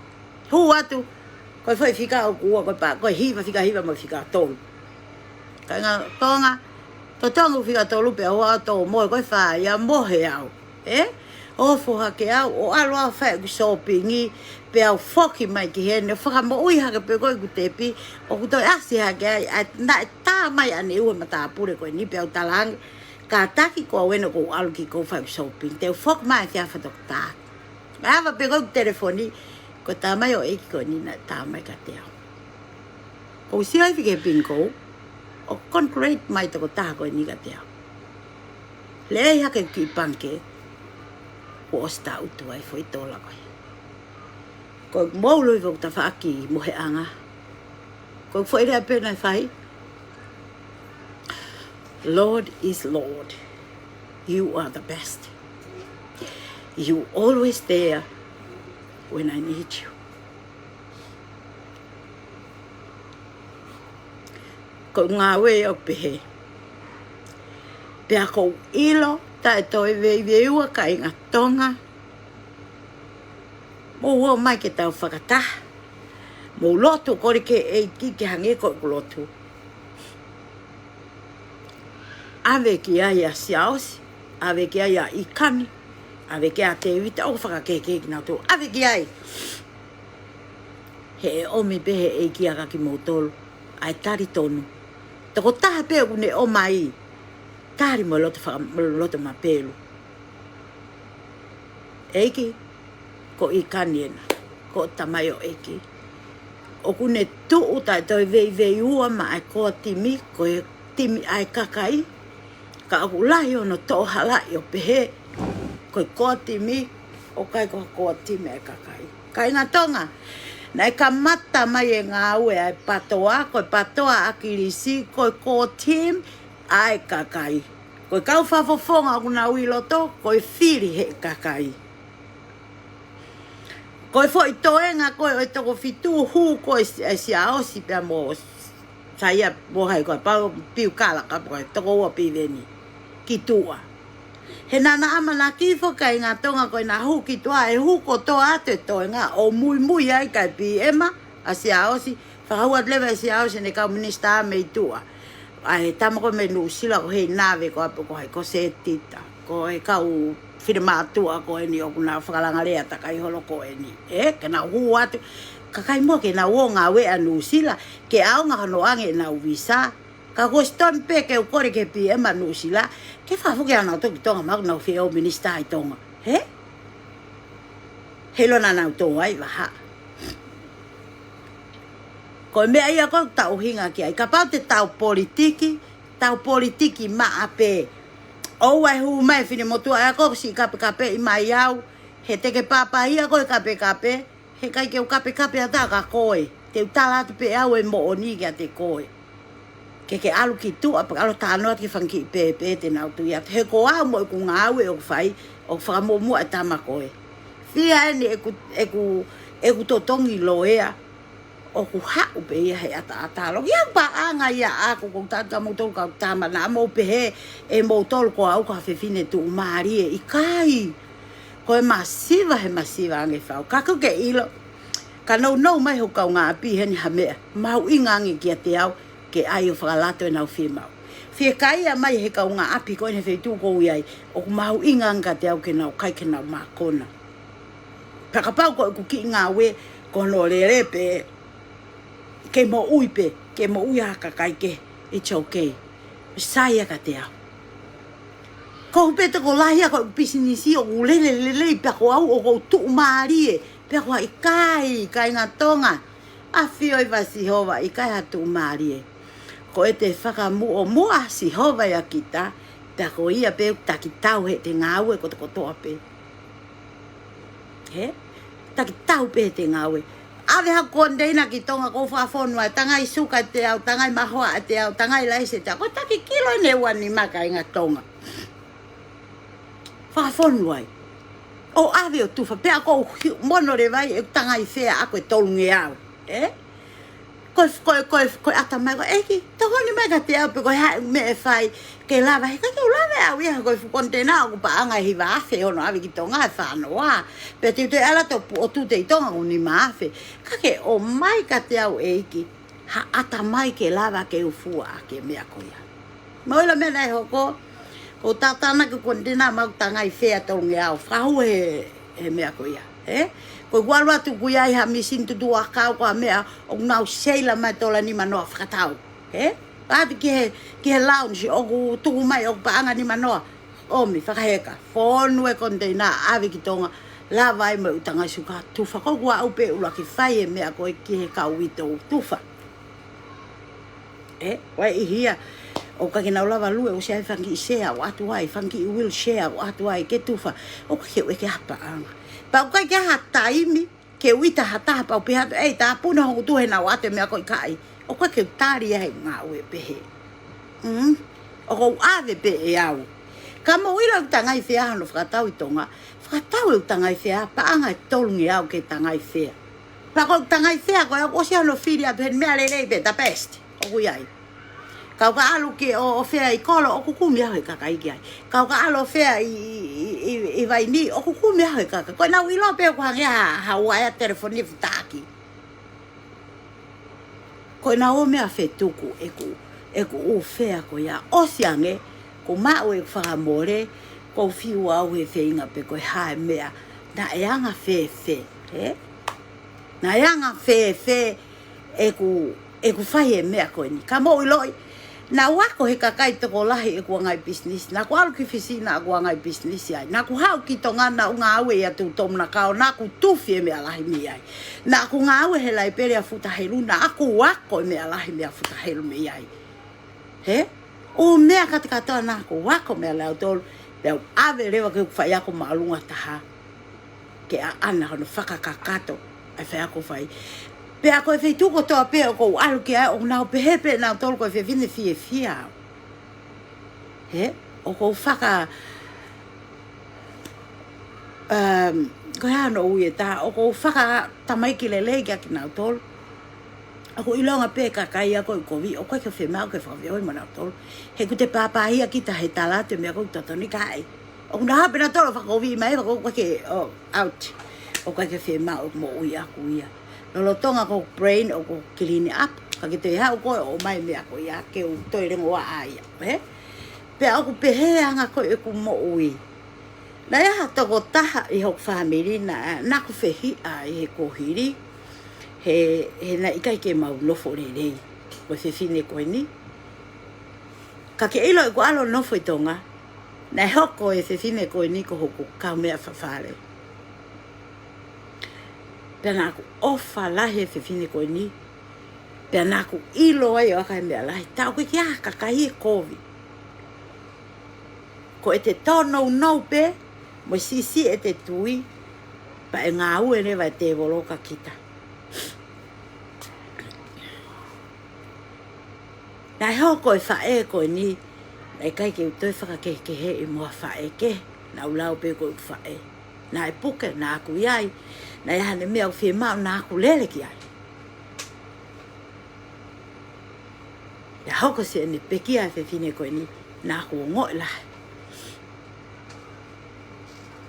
Hū atu, ko e foʻi fika ʻoku ua, ko e pā, ko e hiva, fika hiva mo e fika tolu. Kāinga Tonga, totongi e fika tolu pea ua ʻo tō mo e ko e fā ia, mohe au. ʻE? ʻO foha ke au, ʻo ʻalu au ʻo fai ʻeku sōpingi, pea u foki mai ki heni, ʻo fakamoʻui hake pē ko ē ʻeku tepi, ʻoku toe ʻasi hake ai, ʻa e, naʻe tā mai ʻaneuhu e matāpule ko eni, pea u talaange, kātaki ko au ena ʻoku ou ʻalu ki ʻoku ou fai ʻeku sōpingi, te u foki mai he efiafi ʻo toki tā. Naʻe ava pē ko ē ʻeku telefoni, ko e tamaioʻeiki ko eni naʻe tā mai kiate au. ʻOku ou sio hifo ki he bingo, ʻoku congratulate mai e tokotaha ko eni kiate au. Lele hake e kiʻi pangikē, kuo ʻosi tangutu ai e foʻi tola ko ē. Ko e mou lui ʻoku tafaʻaki mo e anga. Ko e foʻi lea pē naʻe fai. Lord is Lord. You are the best. You always there when I need you. Ko e ngāue ʻoku pehē. Pea ʻoku ou ʻilo, taʻe toe veiveiua kāinga Tonga. Mou ō mai ke tau fakataha. Mou lotu, kole ki he ʻEiki ke hangē ko ʻeku lotu. ʻAve ki ai ʻa Siaosi, ʻave ki ai ʻa ʻIkani, ʻave ki ai ʻa Tēvita, ʻo fakakehekehe kinautolu. ʻAve ki ai. He ʻe ʻomi pē ʻe he ʻEiki ʻaki kimoutolu ʻa e tali tonu. Tokotaha pē ʻoku ne ʻomai, tali mo e loto faka-, mo e loto mapelu. ʻEiki, ko ʻIkani ena, ko e tamaioʻeiki. ʻOku ne tuʻu taʻe toe veiveiua maʻa e koa timi, ko e timi ʻa e kakai. Ka ʻoku lahi hono toʻohalaʻi ʻo pehē, ko e koa timi, ʻoku ʻikai ko e koa timi ʻa e kakai. Kāinga Tonga, naʻe kamata mai e ngāue ʻa e PATOA, ko e PATOA ʻa ʻAkilisi, ko e koa timi ʻa e kakai. Ko e kau fakafofonga ʻoku nau ʻi loto, ko e fili ʻe he kakai. Ko e foʻi toenga ko ē ʻo e toko fitu, hū ko ē ʻa Siaosi pea mo Saia, mo hai ko ē, Pau, Piukala, ka ko e toko ua Piveni ki tuʻa. He naʻa na ʻamanaki foki kāinga Tonga ko ē naʻa hū ki tuʻa, ʻe hū kotoa atu e toenga ʻo muimui ai kae pīema, ʻa Siaosi, fakahua atu leva ʻe Siaosi ʻene kau minisitā mei tuʻa. ʻA e tama ko ē mei Nuʻusila ko Heinave ko ē pē ko hai, ko Setita, ko e kau finemātuʻa ko eni ʻoku nau fakalanga lea takai holo ko eni. Ē, ke nau hū atu. Kakai muʻa ke nau ō ngāue ʻa Nuʻusila, ke ʻaonga hono ʻoange ʻenau visa. Ka ko Stone pē ke u kole ki he P M ʻa Nuʻusila, ke fakafoki ʻa nautolu ki Tonga, mahalo nau fie ō minisitā ʻi Tonga. Hē? Heiʻilo naʻa nau tō ai vahaʻa. Ko e meʻa ia ko ē ʻoku tau ʻuhinga ki ai. Kapau te tau politiki, tau politiki maʻa pē. ʻOua ʻe hū mai e finemotuʻa ʻa e ako siʻi kapekapeʻi mai au. He te ke pāpā ia ko e kapekape. He ʻikai ke u kapekape atu ka ko e. Te u tala atu pē au e moʻoni kiate koe. Ke ke ʻalu ki tuʻa, pea ke ʻalu ʻo talanoa ki he fanga kiʻi pēpē te nau tui atu. He ko au mo ʻeku ngāue ʻoku fai, ʻoku fakamuʻomuʻa e tama ko ē. Fie eni ʻeku, ʻeku, ʻeku totongi loea, ʻoku haʻu pē ia he ʻataʻatā. Loki au paʻanga ia ʻaku, ko u tata mo tolu kau tama naʻa mou pehē ʻe moutolu ko au ko ha fefine tuʻumālie, ʻikai. Ko e masiva he masiva ange fau. Ka ʻoku ke ʻilo, ka nounou mai hoku kaungāʻapi heni ha meʻa mahuʻinga ange kiate au, ke ʻai ʻo fakalato ʻenau fiemaʻu. Fiekaia mai he kaungāʻapi ko eni he feituʻu ʻoku ou ʻi ai, ʻoku mahuʻinga ange kiate au ke nau kai ke nau mākona. Pea kapau ko ʻeku kiʻi ngāue, ko hono lele pē, ke moʻui pē, ke moʻui ʻa e kakai kehe, it's okay. Sai ia kiate au. Ko u pē tokolahi ia ko ʻeku pisinisi ʻoku lele lelei pea ko au ʻoku ou tuʻumālie, pea ko au ʻikai, kāinga Tonga. ʻAfioʻi ʻa Sihova, ʻikai ha tuʻumālie. Ko ʻete fakamuʻomuʻa ʻa Sihova ʻia kita, pea ko ia pē ʻoku takitau heʻete ngāue kotokotoa pē. Hē? Takitau pē heʻete ngāue. ʻAve ha koniteina ki Tonga ko u fakafonu ai, tangai suka ʻe teau, tangai mahoa ʻe teau, tangai laisi ʻe teau. Ko e taki kilo ʻeni ʻe ua nima kāinga Tonga. Fakafonu ai. ʻO ʻave ʻo tufa, pea ko u hi-, mono leva ai ʻeku tangai fea ʻaku ʻe tolungeau. Ē? Ko e, ko e, ko e, ko e ʻatamai ko e ʻEiki, tokoni mai kiate au pe ko e hā e meʻa ʻe fai ke lava, he ʻikai ke u lava ʻe au ia, ko e fuʻu koniteina ʻoku paʻanga ʻe hiva afe hono ʻave ki Tonga ʻe fānoa. Pea te u toe ʻalu atu ʻo tute ʻi Tonga ʻoku nima afe. Ka ke ʻomai kiate au ʻEiki ha ʻatamai ke lava ke u fua ʻaki e meʻa ko ia. Mou ʻilo e meʻa naʻe hoko, ko u tātānaki e koniteina mo ʻeku tangai fea tolungeau, fakahū he, he meʻa ko ia, ē? Ko ʻeku ʻalu atu ʻoku ʻi ai ha mīsini tutuʻu ʻakau ko ha meʻa, ʻoku nau seila mai tola nima noa fakatau, ē? ʻAlu atu ki he, ki he lounge, ʻoku tuku mai ʻoku paʻanga nima noa, ʻomi, fakaheka, fonu e koniteina, ʻave ki Tonga, lava ai mo ʻeku tangai suka, tufa. Ko u ʻalu pē ʻuluaki fai e meʻa ko ē ki he kau uitou, tufa. Ē, ʻoua ʻe ʻi hia, ʻoku ʻikai ke nau lava lue, ʻosi ʻi ai e fanga kiʻi sea ʻoku ʻatu ai, fanga kiʻi wheelchair ʻoku ʻatu ai, ke tufa. ʻOku ʻikai ke u ʻeke ha paʻanga. Pea ʻoku ʻikai ke ʻi ai ha taimi ke u ʻita ha taha pea u pehē atu, ʻei, tāpuna hoku tuʻu he naʻa ku ʻatu e meʻa ko ē, ʻikai. ʻOku ʻikai ke u tali ia he ngāue pehē. Mm? ʻOku ou ʻave pē ʻe au. Ka mou ʻilo ʻeku tangai fea hono fakatau ʻi Tonga, fakatau ʻeku tangai fea, paʻanga ʻe tolungeau ke tangai fea. Pea ko ʻeku tangai fea ko ē ʻoku ʻosi hono fili atu he meʻa lelei pē, the best ʻoku ʻi ai. Ka u ka ʻalu ke ʻo, ʻo fea ʻi Kolo, ʻoku kumi au he kakai ki ai. Ka u ka ʻalu ʻo fea ʻi, ʻi, ʻi, ʻi, ʻi Vaini, ʻoku kumi au he kakai. Ko ʻenau ʻilo pē ʻoku hangē ha, ha uaea telefoni ʻe fitaki. Ko ʻenau ō mai ʻo fetuku ʻeku, ʻeku ʻū fea ko ia. ʻOsi ange, ko u maʻu ʻeku fakamole, ko u fiu au he feinga pē ko e hā e meʻa, naʻe anga fēfē, ē? Naʻe anga fēfē ʻeku, ʻeku fai e meʻa ko eni. Ka mou ʻiloʻi, naʻa ku ako he kakai tokolahi ʻeku ʻangai pisinisi. Naʻa ku ʻalu ki Fisi naʻa ku ʻangai pisinisi ai. Naʻa ku haʻu ki Tonga naʻa ku ngāue ʻia Tuʻutoʻumanakau, naʻa ku tufi e meʻa lahi mei ai. Naʻa ku ngāue he laipeli ʻa Futa Helu, naʻa ku ako e meʻa lahi meia Futa Helu mei ai. Hē? ʻŪ meʻa kātoa naʻa ku ako meia lautolu, pea u ʻave leva ki hoku faiako māʻolunga taha ke ʻaʻana hono fakakakato ʻa e faiako fai. Pea ko e feituʻu kotoa pē ʻoku ou ʻalu ki ai, ʻoku nau pehē pē nautolu ko e fefine fiefia au. Hē? ʻOku ou faka-, um, ko e hā hono ui ʻe taha, ʻoku ou fakatamaiki lelei kiate kinautolu. ʻOku ou ʻilonga pē kakai ia ko e kovi, ʻoku ʻikai ke fiemaʻu ke fakafeʻiloaki mo nautolu. He ʻoku te pāpāhia kita he tala atu e meʻa ko ē ʻoku totonu ke ʻai. ʻOku nau haʻu pē nautolu ʻo fakakovi mai, fakakovi ke, ʻo, out. ʻOku ʻikai ke fiemaʻu moʻui ʻaku ia. Lolotonga ko e brain ʻoku clean up, ka ke toe haʻu koe ʻo ʻomai meʻa ko ia ke u toe lengoaʻa ia, ē? Pea ʻoku pehē anga ko ē ʻeku moʻui. Naʻe ʻi ai ha tokotaha ʻi hoku fāmili naʻa, naʻa ku fehiʻa ʻi he kuohili, he, he naʻe ʻikai ke mau nofo lelei, ko e fefine ko eni. Ka ke ʻilo ʻeku ʻalu ʻo nofo ʻi Tonga, naʻe hoko e fefine ko eni ko hoku kaumeʻa fafale. Pea naʻa ku ʻofa lahi e fefine ko eni. Pea naʻa ku ʻilo ai ʻo ʻaka e meʻa lahi. Taʻu ke kia kakai e kovi. Ko ʻete tōnounou pē, mo e siʻisiʻi ʻete tui, pea ʻe ngāue leva e tēvolo kia kita. Naʻe hoko e faʻē ko eni, naʻe ʻikai ke u toe fakakehekeheʻi mo ha faʻē kehe, naʻa ku lau pē ko e faʻē. Naʻe puke, naʻa ku ʻi ai, naʻe ʻi ai haʻane meʻa ʻoku fiemaʻu, naʻa ku lele ki ai. Naʻe hoko siʻene pekia e fefine ko eni, naʻa ku ongoʻi lahi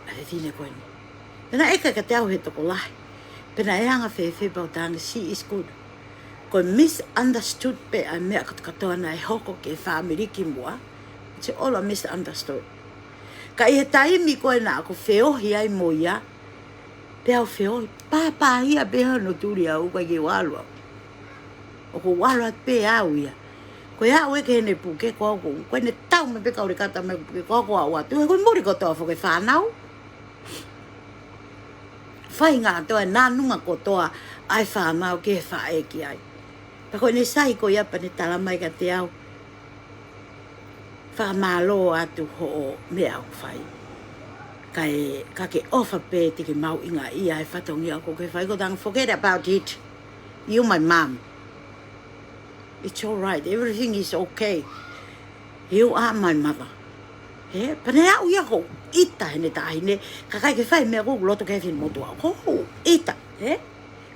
ʻa e fefine ko eni. Pea naʻe ʻeke kiate au he tokolahi, pe naʻe anga fēfē pea u talaange, she is good. Ko e misunderstood pē ʻa e meʻa kātoa naʻe hoko ki he fāmili kimuʻa. It's all a misunderstood. Ka ʻi he taimi ko ē naʻa ku feohi ai mo ia, pea u feohi, pāpāhia pē hono tuli au, ʻikai ke u ʻalu au. ʻOku ou ʻalu atu pē au ia. Ko e aʻu ē ki heʻene puke ko au, ko ʻene tau mai pē kaulekata mai puke ko au, ko au atu. He ko e muli kotoa foki e fānau. Fai ngā toa, nānunga kotoa ʻa e fānau ke faʻē ki ai. Pea ko ʻene sai ko ia pea ne tala mai kiate au, fakamālō atu hoʻo meʻa ʻoku fai. Ka e, ka ke ʻofa pē te ke mahuʻingaʻia e fatongia ʻoku ke fai, ko e talaange, forget about it. You my mom. It's all right. Everything is okay. You are my mother. He, pea ne aʻu ia ʻoku ou ʻita heʻene taʻahine, ka ʻikai ke fai meʻa ʻoku ou loto ke fai mo tuʻa. ʻOku ou ʻita, he?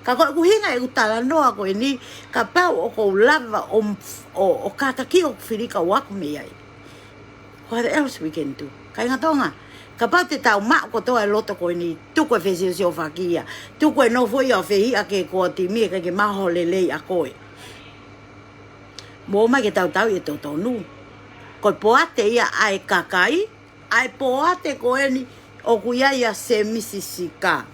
Ka ko ʻeku ʻuhinga ʻeku talanoa ko eni, kapau ʻoku ou lava ʻo, ʻo, ʻo kātaki ʻo fili ka u ako mei ai. What else we can do? Kāinga Tonga, kapau te tau maʻu kotoa e loto ko eni, tuku e fesiosiofaki ia, tuku e nofo ia ʻo fehiʻa ki he core team ʻikai ke maʻu ha lelei ʻa koe. Mou ō mai ke tau tauʻi e totonu. Ko e poate ia ʻa e kakai, ʻa e poate ko eni ʻoku ʻi ai ʻa Sēmisi Sika.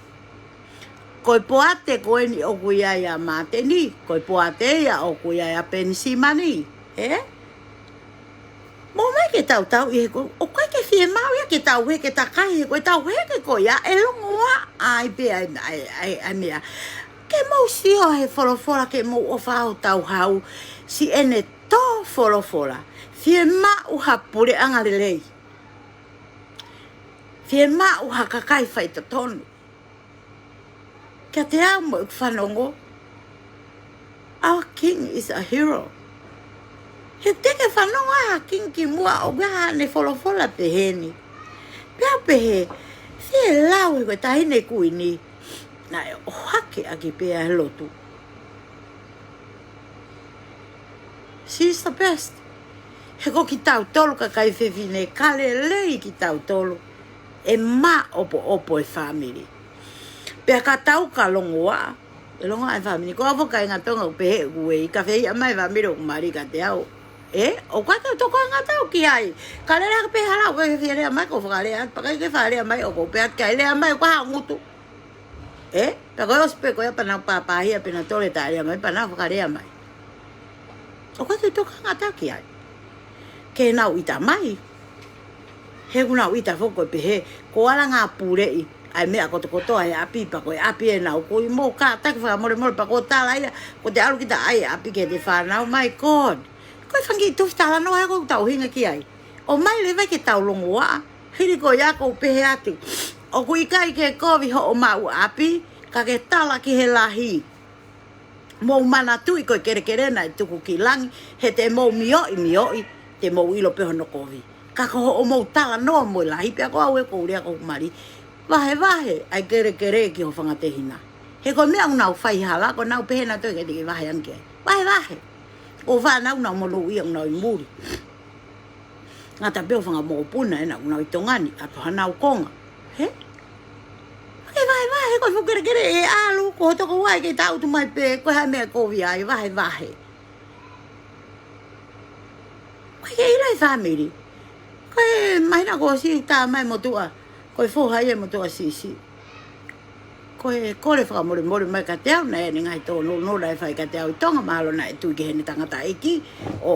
Ko e poate ko eni ʻoku ʻi ai ʻa Māteni, ko e poate ia ʻoku ʻi ai ʻa Penisimani, ē? Mou ō mai ke tau tauʻi he ko, ʻoku ʻikai ke fiemaʻu ia ke tau heke takai he ko e tau heke ko ia ʻe longoaʻa ai pē ʻa e, ʻa e, ʻa e, ʻa e meʻa. Ke mou sio he folofola, ke mou ʻofa ʻo tau hau, siʻene tō folofola. Fiemaʻu ha puleʻanga lelei. Fiemaʻu ha kakai faitotonu. Kiate au mo ʻeku fanongo, our king is a hero. He te ke fanongo ha king kimuʻa ʻoku ʻi ai haʻane folofola peheni. Pea pehē, fie lau he ko e taʻahine kuini, naʻe ʻohake ʻaki pē ʻa e lotu. She's the best. He ko kitautolu kakai fefine, ka lelei kitautolu, ʻe maʻopoʻopo e fāmili. Pea ka tau ka longoaʻa, ʻe longoaʻa e fāmili. Ko au foki, kāinga Tonga, ʻoku pehē ʻeku uei, ka fehiʻa mai e fāmili ʻoku mali kiate au. Ē, ʻoku ʻikai ke u tokanga atu au ki ai. Ka lele hake pē hala, ʻoku ʻikai ke fie lea mai, ʻoku ou fakalea atu, pea ʻikai ke fakalea mai, ʻoku ou pehē atu ki ai, lea mai, ʻoku hā ngutu. Ē, pea ko e ʻosi pē ko ia pea nau pāpāhia pea nau toe lea mai, pea nau fakalea mai. ʻOku ʻikai ke u tokanga atu au ki ai. Ke nau ʻita mai. He ʻoku nau ʻita foki ko e pehē, ko e ala ngā puleʻi ʻa e meʻa kotokotoa he ʻapi, pea ko e ʻapi ʻenau kui, mou kātaki fakamolemole pea ko e tala ia, ko ʻete ʻalu kita ʻai e ʻapi ki heʻete fānau, my God. Ko e fanga kiʻi tufi talanoa ē ʻoku tau ʻuhinga ki ai. ʻOmai leva ke tau longoaʻa, hili ko ia ʻoku ou pehē atu, ʻoku ʻikai ke kovi hoʻo maʻu ʻapi, ka ke tala ki he lahi. Mou manatuʻi ko e kelekele naʻe tuku ki langi, he te mou mioʻi, mioʻi, te mou ʻilo pē hono kovi. Ka ko hoʻomou talanoa mo e lahi, pea ko au ē ʻoku ou lea ʻoku ou mali. Vahevahe ʻa e kelekele ki ho fanga tehina. He ko e meʻa ʻoku nau fai hala, ʻoku nau pehē nautolu ʻikai te ke vahe ange ki ai. Vahevahe. Ko e fānau ʻoku nau monūʻia ʻoku nau ʻi muli. Ngata pē ʻo fanga mokopuna ena ʻoku nau ʻi Tonga ni, ʻalu hanau konga. He? Ke vahevahe, Ko e fuʻu kelekele ʻe ʻalu, ko hoto ko ai ke tau tu mai pē, ko e hā e meʻa ko ia ʻi vahevahe. Ko e ʻilo e fāmili. Ko e māhina kuo ʻosi ʻoku tā mai motuʻa. Ko e foha ia motuʻa siʻisiʻi. Ko e kole fakamolemole mai kiate au naʻe ʻi ai e ngaahi tōnounou naʻe fai kiate au ʻi Tonga, mahalo naʻe tui ki heʻene tangataʻeiki ʻo,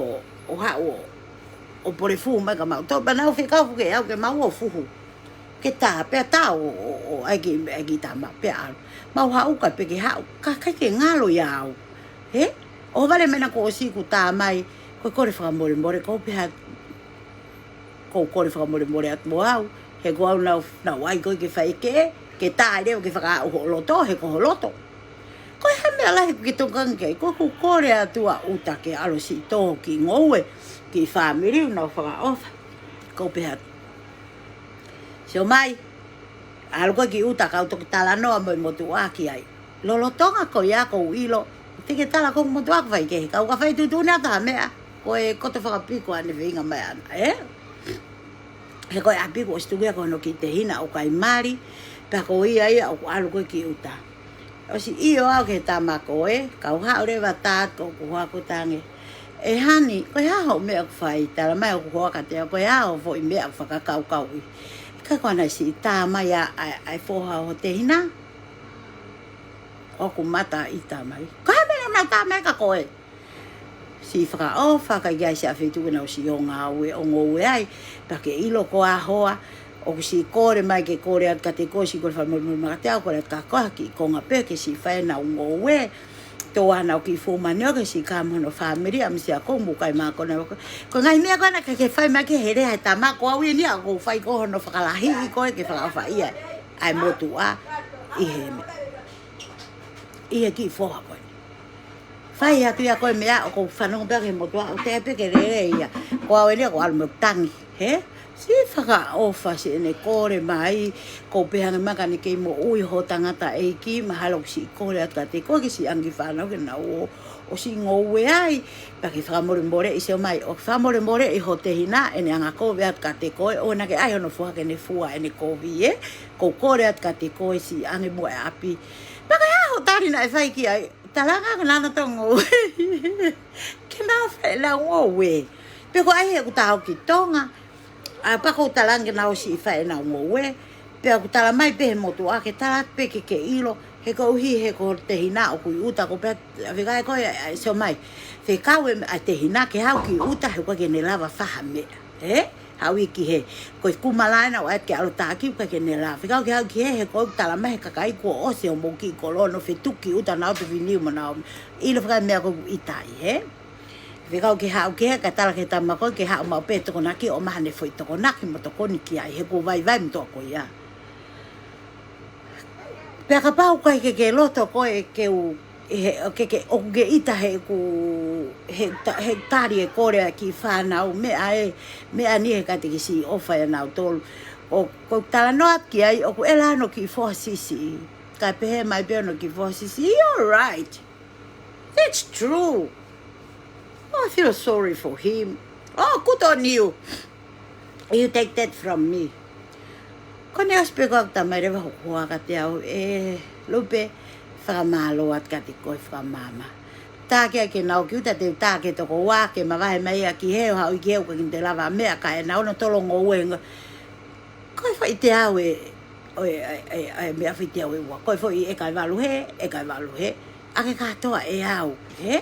ʻo haʻu ʻo, ʻo pole fuhu mai kia mautolu. Pea naʻa nau fekau foki au ke mau ō fuhu. Ke tā, pea tā ʻo, ʻo, ʻo ʻai ki, ʻai ki tama, pea ʻalu. Mau haʻu ka pē ke haʻu, ka ʻikai ke ngalo ia au. He? ʻO vale mena kuo ʻosi ʻoku tā mai, ko e kole fakamolemole, ko u pehē, ko u kole fakamolemole atu mo au, he ko au naʻa ku, naʻa ku ʻai koe ke fai ke, ke tā leva ke fakaaʻu ho loto, he ko ho loto. Ko e hā e meʻa lahi ʻoku ke tokanga ki ai, ko ʻeku kole atu ʻa ʻuta ke ʻalu ʻo siʻi tō ki ngoue, ki fāmili, naʻa ku fakaʻofa. Ko u pehē atu. Sio mai, ʻalu koe ki ʻuta kau toki talanoa mo e motuʻa ki ai. Lolotonga ko ia ko u ʻilo, te ke tala ko e motuʻa ko fai kehe, kau ka fai tuʻutuʻuni atu ha meʻa, ko e koto fakapiko ʻene feinga mai ʻana, ē? He ko e ʻapi kuo ʻosi tuku ia ko hono kiʻi tehina ʻoku ʻikai mali, pea ko ia ia ʻoku ʻalu koe ki ʻuta. ʻOsi ʻio au ki he tama ko ē, kau haʻu leva tā ko ʻeku hoa ko u tangi. ʻE hani, ko e hā hoʻo meʻa ʻoku fai, tala mai ʻoku hoa kiate au, ko e hā hoʻo foʻi meʻa ʻoku fakakaukauʻi. ʻIkai ko ʻena siʻi tā mai ʻa, ʻa, ʻa e foha ʻo ho tehina. ʻOku mata ʻita mai. Ko e hā e meʻa naʻa nau tā mai kia koe? Siʻi fakaʻofa, ʻikai ke ʻi ai siʻa feituʻu ke nau siʻi ō ngāue ʻo ngoue ai. Pea ke ʻilo ko e hoa, ʻoku siʻi kole mai ke kole atu kiate koe, siʻi kole fakamolemole mai kiate au, kole atu kia koe ha kiʻi konga pē ke siʻi fai ʻenau ngoue. Tō ʻenau kiʻi fuʻu mani ʻo ke siʻi kā mo hono fāmili, ʻa misia ko u mukai mā ko na ko. Ko e ngaahi meʻa ko ena ke ke fai mai ki he lea he tama ko au eni ia, ʻoku ou fai ko hono fakalahiʻi koe ke fakaʻofaʻia ʻa e motuʻa ʻi he meʻa. ʻI he kiʻi foha ko eni. Fai atu ia ko e meʻa ʻoku ou fanongo pē ki he motuʻa, ʻoku teʻeki pē ke lele ia. Ko au eni ia ʻoku ou ʻalu mo ʻeku tangi, he? Siʻi fakaʻofa siʻene kole mai, ko u pehē ange mai ka ne kei moʻui ho tangataʻeiki, mahalo ʻoku siʻi kole atu kiate koe ke siʻi ʻange fānau ke nau ō, ʻo siʻi ngoue ai, pea ke fakamolemoleʻi sio mai, ʻo fakamolemoleʻi ho tehina, ʻene anga kovi atu kiate koe, ʻo naʻa ke ʻai hono foha ke ne fua ʻene kovi, ē? Ko u kole atu kiate koe siʻi ʻange muʻa e ʻapi. Pea ko e hā hoʻo tali naʻe fai ki ai, talanga ke nau ō ʻo ngoue. Ke nau fai ʻenau ngoue. Pe ko e hā ʻeku tā ʻo ki Tonga. ʻA, pea ko u talanga ke nau siʻi fai ʻenau ngoue. Pea ʻoku tala mai pē he motuʻa ke tala pē ke ke ʻilo. He koeʻuhi he ko e tehina ʻoku ʻi ʻuta ko u pehē atu, fekau ko e, ʻa, sio mai. Fekau e, ʻa e tehina ke haʻu ki ʻuta he ʻoku ʻikai ke ne lava fai ha meʻa. Ē? Haʻu ia ki hē. Ko e kumala ena ʻoku ʻai ke ʻalu ʻo taki, ʻikai ke ne lava. Fekau ke haʻu ki hē, he ko u tala mai he kakai kuo ʻosi hoʻomou kiʻi kolo ʻo nau fetuki ʻuta nau tu viniu mo nau. ʻIlo fekau e meʻa ko u ʻita ai, ē? Fekau ke haʻu ki hē, ka tala ki he tama ko ē ke haʻu maʻu pē tokonaki ʻo ʻomai haʻane foʻi tokonaki mo tokoni ki ai, he kuo vaivai motuʻa ko ia. Pea kapau ʻoku ʻikai ke ke loto koe ke u, he, ke ke, ʻoku ke ʻita heʻeku, he ta-, he tali e kole ʻa e kiʻi fānau, meʻa ē, meʻa ni he ka te ke siʻi ʻofa ʻia nautolu. ʻO, ko u talanoa ki ai, ʻoku ʻi ai hono kiʻi foha siʻisiʻi. Kae pehē mai pē hono kiʻi foha siʻisiʻi, "You're right. That's true. Oh, I feel sorry for him. Oh, good on you. You take that from me." Ko ʻene ʻosi pē ko ē ʻoku tā mai leva hoku hoa kiate au, "ʻE, Lupe, fakamālō atu kiate koe, fakamaama. Tā ke ʻai ke nau ki ʻuta, te u tā ki he toko ua, ke mavahe mai ia ki hē ʻo haʻu ia ki hē, ʻoku ʻikai ke ne lava ha meʻa, kae nau ō nautolu ʻo ngoue." Ko e foʻi teau ē, ʻo e, ʻa e, ʻa e, ʻa e meʻa foʻi teau ʻe ua. Ko e foʻi ʻeka ʻe valu hē, ʻeka ʻe valu hē. ʻAke kātoa ʻe au, hē?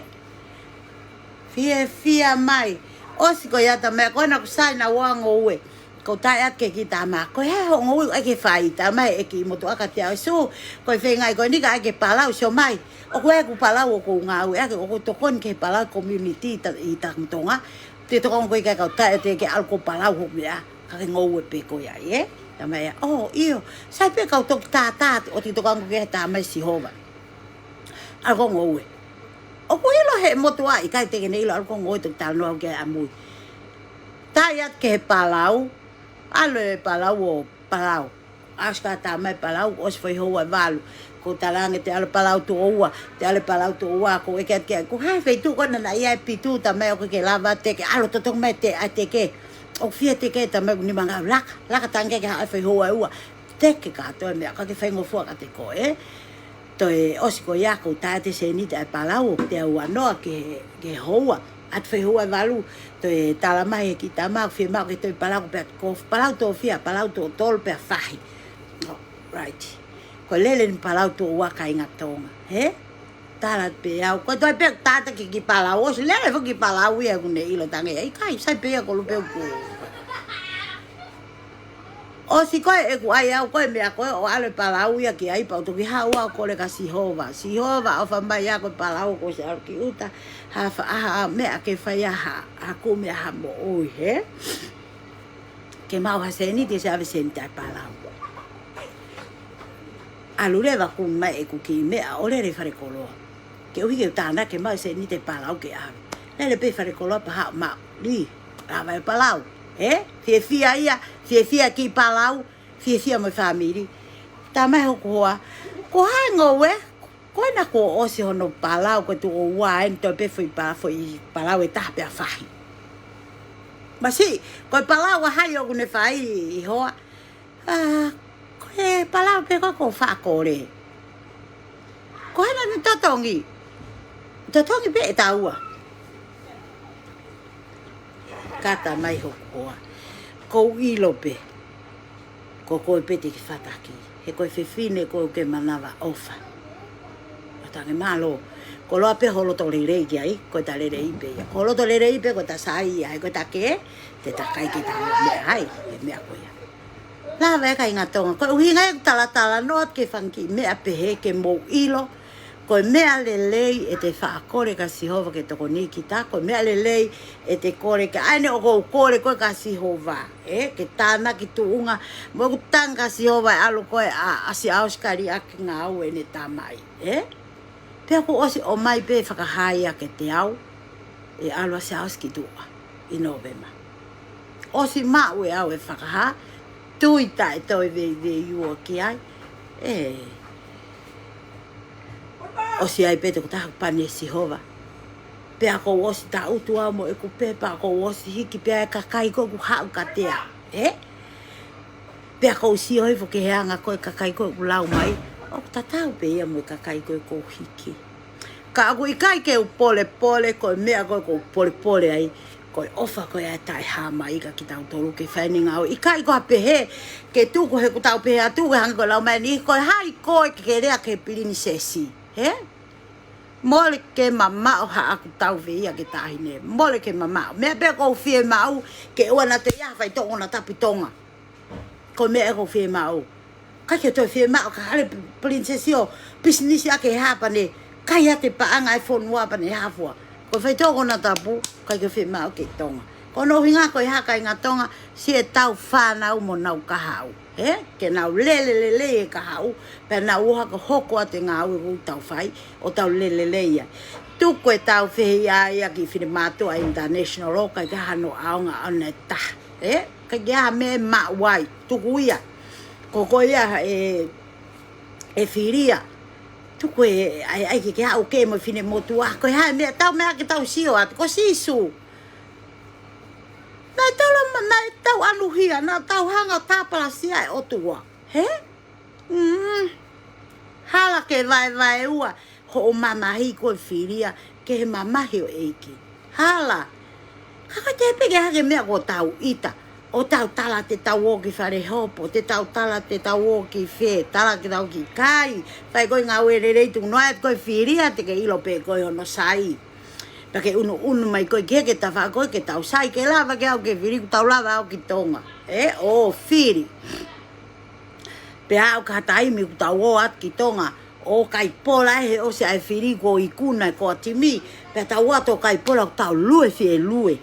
Fiefia mai. ʻOsi ko ia tā mai, ko ena ʻoku sai naua ʻo ngoue. Ko u tā atu ki he kiʻi tama, "Ko e hā hoʻo ngoue ʻoku ʻai ke fai?" Tā mai e kiʻi motuʻa kiate au, "Sū, ko e feingaʻi ko eni ka ʻai ke palau, sio mai. ʻOku ʻi ai ʻeku palau ʻoku ou ngāueʻaki, ʻoku ou tokoni ki he palau community ʻi Ta-, ʻi Tamu Tonga. Te u tokanga koe ki ai ka u tā atu ke ʻalu koe ʻo palau hoʻo meʻa, ka ke ngoue pē koe ai, ē?" Tā mai ia, "ʻŌ, ʻio. Sai pē ka u toki tātā, ʻo te u tokanga koe ki ai," tā mai Sihova. "ʻAlu koe ʻo ngoue." ʻOku ʻilo he motuʻa ʻikai te ke ne ʻilo, ʻalu koe ʻo ngoue, toki talanoa au ki ai ʻamui. Tā ia ki he palau, ʻalu e palau ʻo palau. ʻOsi ka tā mai palau, ʻosi foʻi houa ʻe valu. Ko u talaange te u ʻalu palau tuʻo ua, te u ʻalu palau tuʻo ua, ko u ʻeke atu ki ai, "Ko e hā e feituʻu ko ena naʻe ʻi ai e pitū?" Tā mai, "ʻOku ʻikai ke lava teke, ʻalu ʻo totongi mai e teke, ʻai e teke. ʻOku fie teke?" Tā mai, "Ko e nima ngāue." "Laka, laka tangi ke haʻu e foʻi houa ʻe ua." Teke kātoa e meʻa, ka ke faingofua kiate koe, ē. Toe ʻosi ko ia ʻoku ou tā atu e sēniti ʻa e palau ʻoku teau ua noa ki he, ki he houa. ʻAtu fai houa ʻe valu, toe tala mai ʻe he kiʻi tama ʻoku fiemaʻu ke toe palau, pea ko e palau tōfia, palau tō tolu pea fahi. Oh, right. Ko e lele eni palau tō ua kāinga Tonga, hē? Tala pē au, ko e toe pē ʻoku tata ki he kiʻi palau, ʻosi lele foki e kiʻi palau ia ʻoku ne ʻilo tange, ʻikai, sai pē ia ko lupe ʻoku. ʻOsi ko ē ʻeku ʻai au ko e meʻa ko ē ʻo ʻalu e palau ia ki ai pea u toki haʻu au ʻo kole kia Sihova. Sihova ʻofa mai ia ko e palau kuo ʻosi ʻalu ki ʻuta. Ha fa-, ha meʻa ke fai ʻa ha, ha kumi ʻa ha moʻui, hē? Ke maʻu ha sēniti, ʻosi ʻave sēniti ʻa e palau. ʻAlu leva kumi mai ʻeku kiʻi meʻa ʻo lele falekoloa. Koeʻuhi ke u tānaki ke maʻu e sēniti e palau ke ʻave. Lele pē falekoloa pea haʻu maʻu. Lī, lava e palau. Ē? Fiefia ia, fiefia kiʻi palau, fiefia mo e fāmili. Tā mai hoku hoa, ko hai ngoue, ko ena kuo ʻosi hono palau, ko e tuʻo ua eni, toe pē foʻi pa-, foʻi palau ʻe taha pea fahi. Masiʻi, ko e palau ʻa hai ʻoku ne fai ʻi hoa? ʻĀ, ko e palau pē ko ē ʻoku ou faʻa kole. Ko hai naʻa ne totongi? Totongi pē ʻe taua. Kata mai hoku hoa. ʻOku ou ʻilo pē. Ko koe pē te ke fataki. He ko e fefine ko ē ʻoku ke manavaʻofa. ʻO tange mālō. Koloa pē ho loto lelei ki ai, ko ʻeta lelei pē ia. Ko ho loto lelei pē ko ʻeta sai ia, he ko ʻeta kē, te ta kai ke ta meʻa ai, he meʻa ko ia. Lava e kāinga Tonga, ko e ʻuhinga ia ʻeku talatalanoa atu ki he fanga kiʻi meʻa pehē ke mou ʻilo, ko e meʻa lelei ʻete faʻa kole kia Sihova ke tokoniʻi kita, ko e meʻa lelei ʻete kole ke, ʻa eni ʻoku ou kole ko ē kia Sihova, ē, ke tānaki tuʻunga, mo ʻeku tangi kia Sihova ʻe ʻalu ko ē ʻa, ʻa Siaosi ka liʻaki ngāue ʻene tamai, ē? Pea kuo ʻosi ʻomai pē fakahā ia kiate au, ʻe ʻalu ʻa Siaosi ki tuʻa ʻi Nōvema. ʻOsi maʻu ʻe au e fakahā, tui taʻe toe veiveiua ki ai. ʻE, ʻosi ai pē tokotaha pani ʻe Sihova. Pea ʻoku ou ʻosi tangutu au mo ʻeku pepa, ʻoku ou ʻosi hiki pē ʻa e kakai ko ē ʻoku haʻu kiate au. Ē? Pea ʻoku ou sio hifo ki he anga ko ē kakai ko ē ʻoku lau mai, ʻoku tatau pē ia mo e kakai ko ē ʻoku ou hiki. Ka ʻoku ʻikai ke u polepole, ko e meʻa ko ē ʻoku ou polepole ai, ko e ʻofa ko ē ʻa e Taʻehāmai kia kitautolu ke fai ʻene ngāue. ʻIkai ko ha pehē, ke tuku he ʻoku tau pehē atu, ke hangē ko e lau mai eni, ko e hai koe ke ke lea ki he pilinisesi, hē? Mole ke mamaʻo haʻaku tauveia ki he taʻahine. Mole ke mamaʻo. Meʻa pē ʻoku ou fiemaʻu, ke ʻoua naʻa toe ʻi ai ha faitoʻo konatapu ʻi Tonga. Ko e meʻa ʻoku ou fiemaʻu. ʻIkai ke toe fiemaʻu ke hale pilinisesi ʻo pisinisi ʻaki ʻe Hāpane. Kai ʻa e paʻanga ʻa e fonua pea ne hafua. Ko e faitoʻo konatapu, ʻikai ke fiemaʻu ki Tonga. Ko hono ʻuhinga ko e hā kāinga Tonga, siʻetau fānau mo ʻenau kahaʻu. Ē, ke nau lele lelei e kahaʻu, pea nau ō hake ʻo hoko atu e ngāue ʻoku tau fai, ʻo tau lele lelei ai. Tuku ʻetau fehiʻa ia ki he finemātuʻa international, ʻikai ke ʻi ai hano ʻaonga ʻaʻana ʻe taha. Ē, ʻikai ke ʻi ai ha meʻa ʻe maʻu ai, tuku ia. Ko koe ia ē, ē Filia. Tuku e, ʻai, ʻai ke ke haʻu ke mo e finemotuʻa, ko e hā e meʻa tau meʻa ke tau sio atu, ko Sīsū. Naʻe tau la-, naʻe tau ʻanuhia, naʻa tau hanga ʻo tāpalasia e ʻOtua. Hē? Mm. Hala ke vaevaeua hoʻo mamahi ko Filia, ki he mamahi ʻo e ʻEiki. Hala. Ka ko e te pē ke hake meʻa ko ʻetau ʻita. ʻO tau tala te tau ō ki fale hopo, te tau tala te tau ō ki fē, tala ke tau ki kai. Fai ko e ngāue lelei tuku noa atu ko Filia, te ke ʻilo pē ko hono sai. Pea ke ʻunuʻunu mai ko ē ki he ke tafa ko ē ke tau sai ke lava ke aʻu ki Fili kuo tau lava aʻu ki Tonga. Ē, ʻo Fili. Pea aʻu ki ha taimi kuo tau ō atu ki Tonga, ʻo kai pola ē he ʻosi ʻa e Fili kuo ikuna ʻe Koatimi. Pea tau ō atu ʻo kai pola kuo tau lue fie lue.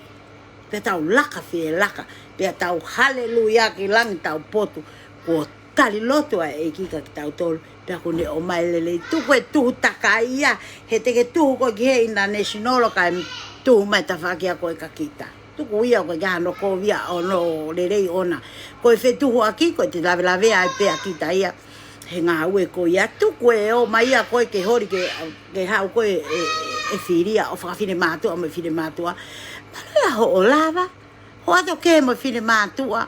Pea tau laka fie laka. Pea tau haleluia ki langi tau potu. Kuo tali lotu ʻa e ʻEiki kia kitautolu. Pea kuo ne ʻomai lelei, tuku e tuhu takai ia, he te ke tuhu ko ē ki he international kae tuhu mai tafaʻaki ia ko ē kia kita. Tuku ia ko ē ke hano ko ia ʻo hono lelei ʻona. Ko e fetuhuʻaki, ko e te lavelavea ai pē ʻa kita ia, he ngāue ko ia. Tuku e ō mai ia ko ē ke holi ke, ke haʻu ko ē ʻe, ʻe, ʻe Filia ʻo fakafinemātuʻa mo e finemātuʻa. Mālō ia hoʻo lava, hoʻo ō atu ki he mo e finemātuʻa.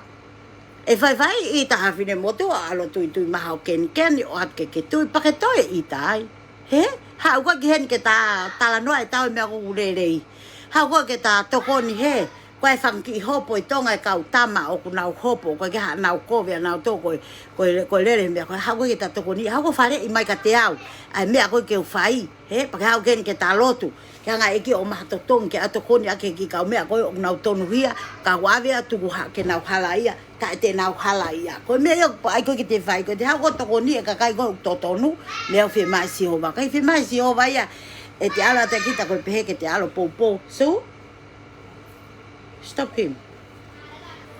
ʻE faifai ʻita ha finemotuʻa ʻo ʻalu ʻo tuitui mai haʻo kenikeni ʻo ʻatu ke ke tui pea ke toe ʻita ai. Hē? Haʻu koe ki heni ke ta talanoa ʻetau meʻa ʻoku lelei. Haʻu koe ke ta tokoni hē. Ko e fanga kiʻi hopo ʻi Tonga e kau tama ʻoku nau hopo, ʻoku ʻikai ke haʻanau kovi ʻanautolu ko e, ko e, ko e lele meʻa ko ē. Haʻu koe ke ta tokoni, haʻu koe ʻo faleʻi mai kiate au ʻa e meʻa ko ē ke u fai. Hē, pea ke haʻu ki heni ke ta lotu. Ke hanga ʻe he ʻEiki ʻo ʻomai ha totongi ke ʻalu ʻo tokoni ʻaki e kiʻi kau meʻa ko ē ʻoku nau tonuhia, ka ʻoku ʻave ʻo tuku ha-, ke nau halaia, kae ʻikai te nau halaia. Ko e meʻa ia ʻoku ʻai koe ke te fai, ko ʻete haʻu ʻo tokoniʻi e kakai ko ē ʻoku totonu, meʻa ʻoku fiemaʻu ʻe Sihova. ʻIkai fiemaʻu ʻe Sihova ia ʻete ʻalu ʻa kita ko e pehē ke te ʻalu ʻo poupou. So, stop him.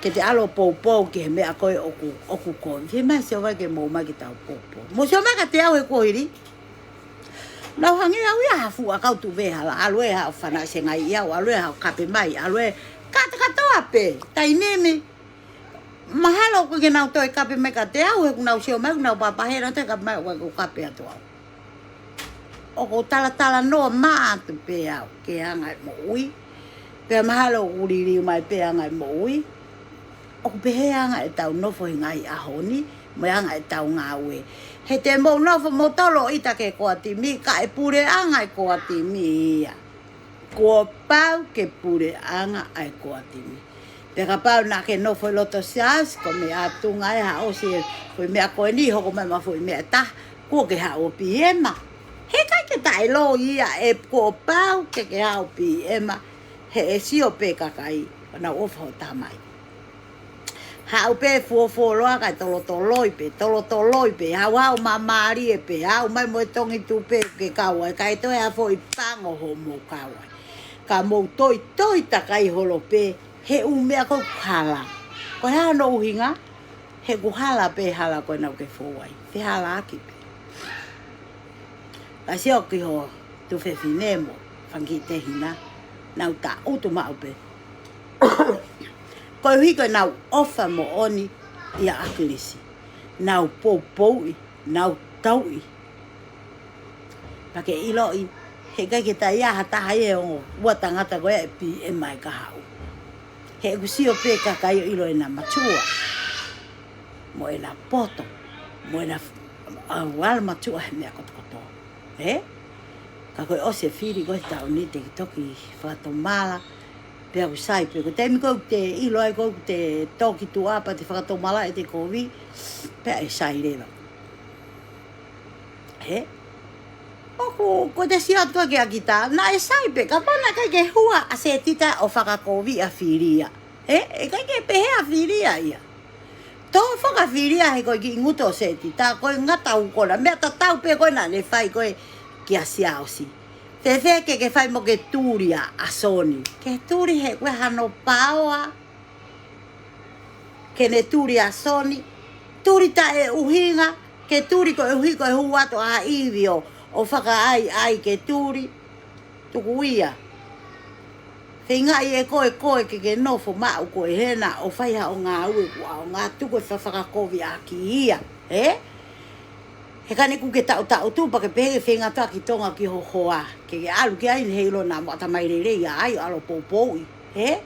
Ke te ʻalu ʻo poupou ki he meʻa ko ē ʻoku, ʻoku kovi. Fiemaʻu ʻe Sihova ke mou ō mai ke tau poupou. Mou sio mai kiate au he kuohili. Naʻá ku hangē au ia ha fuʻu ʻakau tuʻu vehala, ʻalu ē haʻo fanauʻi sengai ia, ʻalu ē haʻo kape mai, ʻalu ē kātoa kātoa pē, taimi ni. Mahalo ʻoku ʻikai ke nau toe kape mai kiate au, he ʻoku nau sio mai, ʻoku nau pāpā hē, nau toe kape mai, ʻoku ʻikai ke u kape atu au. ʻOku ou talatalanoa mai atu pē au, ki he anga e moʻui. Pea mahalo ʻoku liliu mai pē anga e moʻui. ʻOku pehē anga ʻetau nofo he ngaahi ʻaho ni, mo e anga ʻetau ngāue. He te mou nofo moutolu ʻo ʻita ki he koatimi, ka ʻe puleʻanga e koatimi ia. Kuo pau ke puleʻanga ʻa e koatimi. Pea kapau naʻá ke nofo ʻi loto siasi, ko e meʻa atu ngai ha ʻosi e foʻi meʻa ko eni, hoko mai mo e foʻi meʻa ʻe taha, kuo ke haʻu ʻo piema. He ʻikai ke taʻeloi ia ē, kuo pau ke ke haʻu ʻo piema. He ʻe sio pē kakai, ʻoku nau ʻofa ho tamai. Haʻu pē fuofuoloa kae tolotoloi pē, tolotoloi pē, haʻu haʻo māmālie pē, haʻu mai mo e tongi tupe ke kau ai, kae toe ʻai ha foʻi pango hoʻomou kau ai. Ka mou toitoi takai holo pē, he ʻū meʻa ko ē ʻoku hala. Ko e hā hono ʻuhinga, he ʻoku hala pē hala ko ē naʻá ke fou ai. Fehalaaki pē. Ka sio ki ho tuofefine mo e fanga kiʻi tehina, nau tangutu maʻu pē. Koeʻuhi ko ʻenau ʻofa moʻoni ʻia ʻAkilisi. Nau poupouʻi, nau tauʻi. Pea ke ʻiloʻi, he ʻikai ke toe ʻi ai ha taha ia ʻi he ongo ua tangata ko ē ʻe piema e kahaʻu. He ʻoku sio pē kakai ʻo ʻilo ʻena matua. Mo ʻena poto, mo ʻena f-, ʻa, ʻalu matuʻa he meʻa kotokotoa. Ē? Ka ko e ʻosi e fili ko ē he taʻu ni te ke toki fakatomala, pea ʻoku sai pē. Ko e taimi ko ē ʻoku te ʻilo ai ko ē ʻoku te toki tuʻa pea te fakatomala ʻete kovi, pea ʻe sai leva. Hē? ʻOku, ko ʻete sio atu ko ē kia kita, naʻe sai pē, kapau naʻe ʻikai ke hua ʻa Setita ʻo fakakovi ʻa Filia. Hē? ʻE ʻikai ke pehē ʻa Filia ia. Tō foki ʻa Filia he ko e kiʻi ngutu ʻo Setita, ko e ngata ʻo kona, meʻa tatau pē ko ē naʻá ne fai ko ē kia Siaosi. Fēfē ke ke fai mo ke tuli ʻa Soni. Ke tuli he ko e hano paoa. Ke ne tuli ʻa Soni, tuli taʻeʻuhinga, ke tuli koeʻuhi ko e hū atu ʻa ʻIvi ʻo, ʻo fakaʻaiʻai ke tuli, tuku ia. Feingaʻi ʻe koe, koe ke ke nofo maʻu koe hena ʻo fai haʻo ngāue kuo ʻaonga, tuku e fafakakoviʻaki ia, ē? He ka ne ʻoku ke taʻutaʻutu pea ke pehē ke feinga atu ʻa ki Tonga ki ho hoa. Ke ke ʻalu ki ai he ʻilo naʻa mo ʻatamai lelei ʻa ai ʻo ʻalu ʻo poupouʻi. Hē?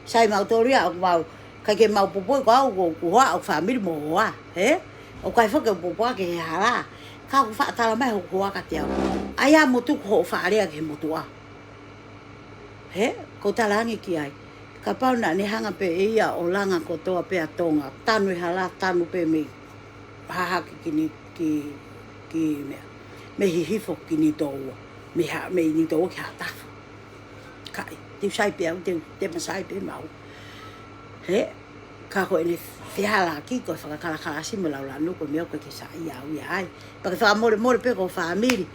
Sai mautolu ia ʻoku mau. ʻIkai ke mau poupouʻi ko au ko ʻeku hoa ʻoku fāmili mo hoa. Hē? ʻOku ʻikai foki ke u poupouʻi ke he hala. Ka ʻoku faʻa tala mai hoku hoa kiate au. ʻAi ā mo tuku hoʻo faʻa lea ki he motuʻa. Hē? ʻOku ou talaange ki ai. Kapau naʻá ne hanga pē ʻe ia ʻo langa kotoa pē ʻa Tonga. Tanu e hala, tanu pē mei Hahake ki Ni-, ki, ki meʻa. Mei Hihifo ki Nitoua. Mei Ha-, mei Nitoua ki Haʻatafa. ʻIkai, te u sai pē au, te, te ma sai pē maʻu. Hē, ka ko ʻene fehalaaki ko e fakakalakalasi mo e laulanu ko e meʻa ʻoku ʻikai ke saiʻia au ia ai. Pea ke fakamolemole pē ki ho fāmili.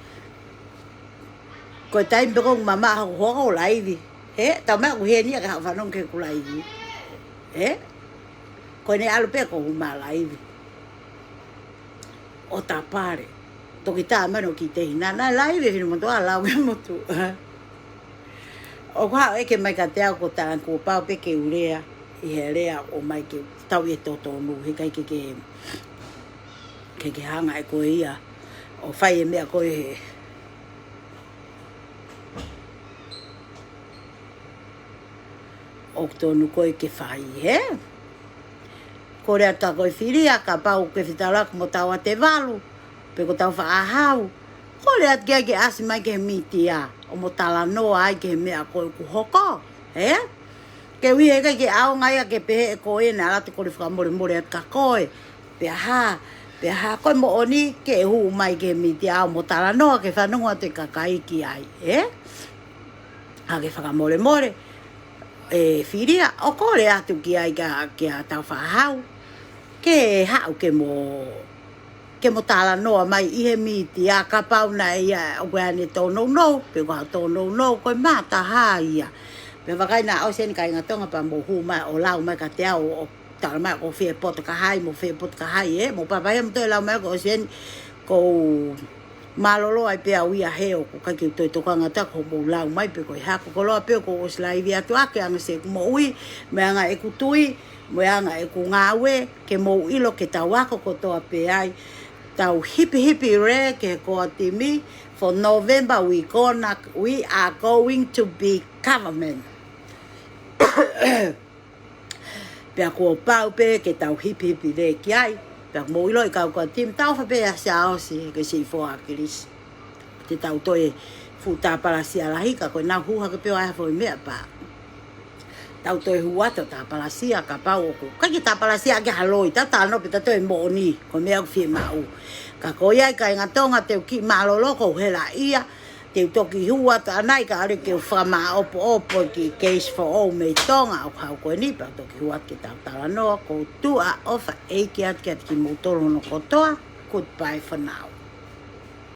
Ko e taimi pē ko ē ʻoku mamaʻo hoku hoa ʻo laivi. Hē, taumaiā ʻoku heni ia ke haʻu ʻo fanongo ki heʻeku laivi. Hē, ko ʻene ʻalu pē ko ʻeku hū mai ʻo laivi. ʻO tapale. Toki tā mai hono kiʻi tehina, naʻe laivi e finemotuʻa ʻo lau ki he motuʻa. ʻOku haʻu ʻo ʻeke mai kiate au ko e taimi kuo pau pē ke u lea, ʻi he lea ʻomai ke tau ʻi he totonu, he ʻikai ke ke, ke ke hanga ʻe koe ia ʻo fai e meʻa ko ē ʻoku tonu ko ē ke fai, hē? Kole atu kia koe Filia, kapau ʻoku ke fetaulaki mo Tauatevalu, pe ko Taufaʻāhau, kole atu ki ai ke ʻasi mai ki he mītia ʻo mo talanoa ai ki he meʻa ko ē ʻoku hoko, ē? Ke ʻuhi he ʻikai ke ʻaonga ia ke pehē ʻe koe naʻe ʻalu atu ʻo kole fakamolemole atu kia koe, pe ha, pe ha, ko e moʻoni ke hū mai ki he mītia ʻo mo talanoa ke fanongo atu e kakai ki ai, ē? ʻA ke fakamolemole, ē, Filia, ʻo kole atu ki ai kia, kia Taufaʻāhau ke haʻu ke mo, ke mo talanoa mai ʻi he mītia, kapau naʻe ʻi ai ʻoku ʻi ai haʻane tōnounou, pe ko ha tōnounou, ko e mataha ia. Pea vakai naʻa ʻosi eni kāinga Tonga pea mou hū mai ʻo lau mai kiate au ʻo tala mai ʻoku ou fie poto ki hai, mou fie poto ki hai, ē, mou pāpā ia mou toe lau mai ʻoku ʻosi eni, ʻoku ou mālōlō ai pē au ia he ʻoku ʻikai ke u toe tokanga atu ki hoʻomou lau mai pe ko e hā, ko e koloa pē ʻoku ou ʻosi laivi atu ʻaki ʻa e anga ʻeku moʻui, mo e anga ʻeku tui, mo e anga ʻeku ngāue, ke mou ʻilo ke tau ako kotoa pē ai, tau hipihipi lelei ki he core team, for November we gonna, we are going to be government. Pea kuo pau pē ke tau hipihipi lelei ki ai. Pea mou ʻilo e kau core team, tau ʻofa pē ʻa Siaosi ke siʻi foa Kilisi. Te tau toe fuʻu tāpalasia lahi ka ko e nau hū hake pē ʻo ʻai ha foʻi meʻa pea tau toe hū atu ʻo tāpalasia kapau ʻoku ʻikai ke tāpalasia ʻaki ha loi, tau talanoa pē ʻo tau toe moʻoni, ko e meʻa ʻoku fiemaʻu. Ka ko ia ai kāinga Tonga te u kiʻi mālōlō ʻoku ou hela ia, te u toki hū atu ʻanai ka ʻalu ke u fakamāʻopoʻopo ki he keisi foʻou mei Tonga ʻoku haʻu ko eni pea u toki hū atu ke tau talanoa, ʻoku ou tuʻa ʻofa ʻeiki atu kiate kimoutolu hono kotoa. Goodbye for now.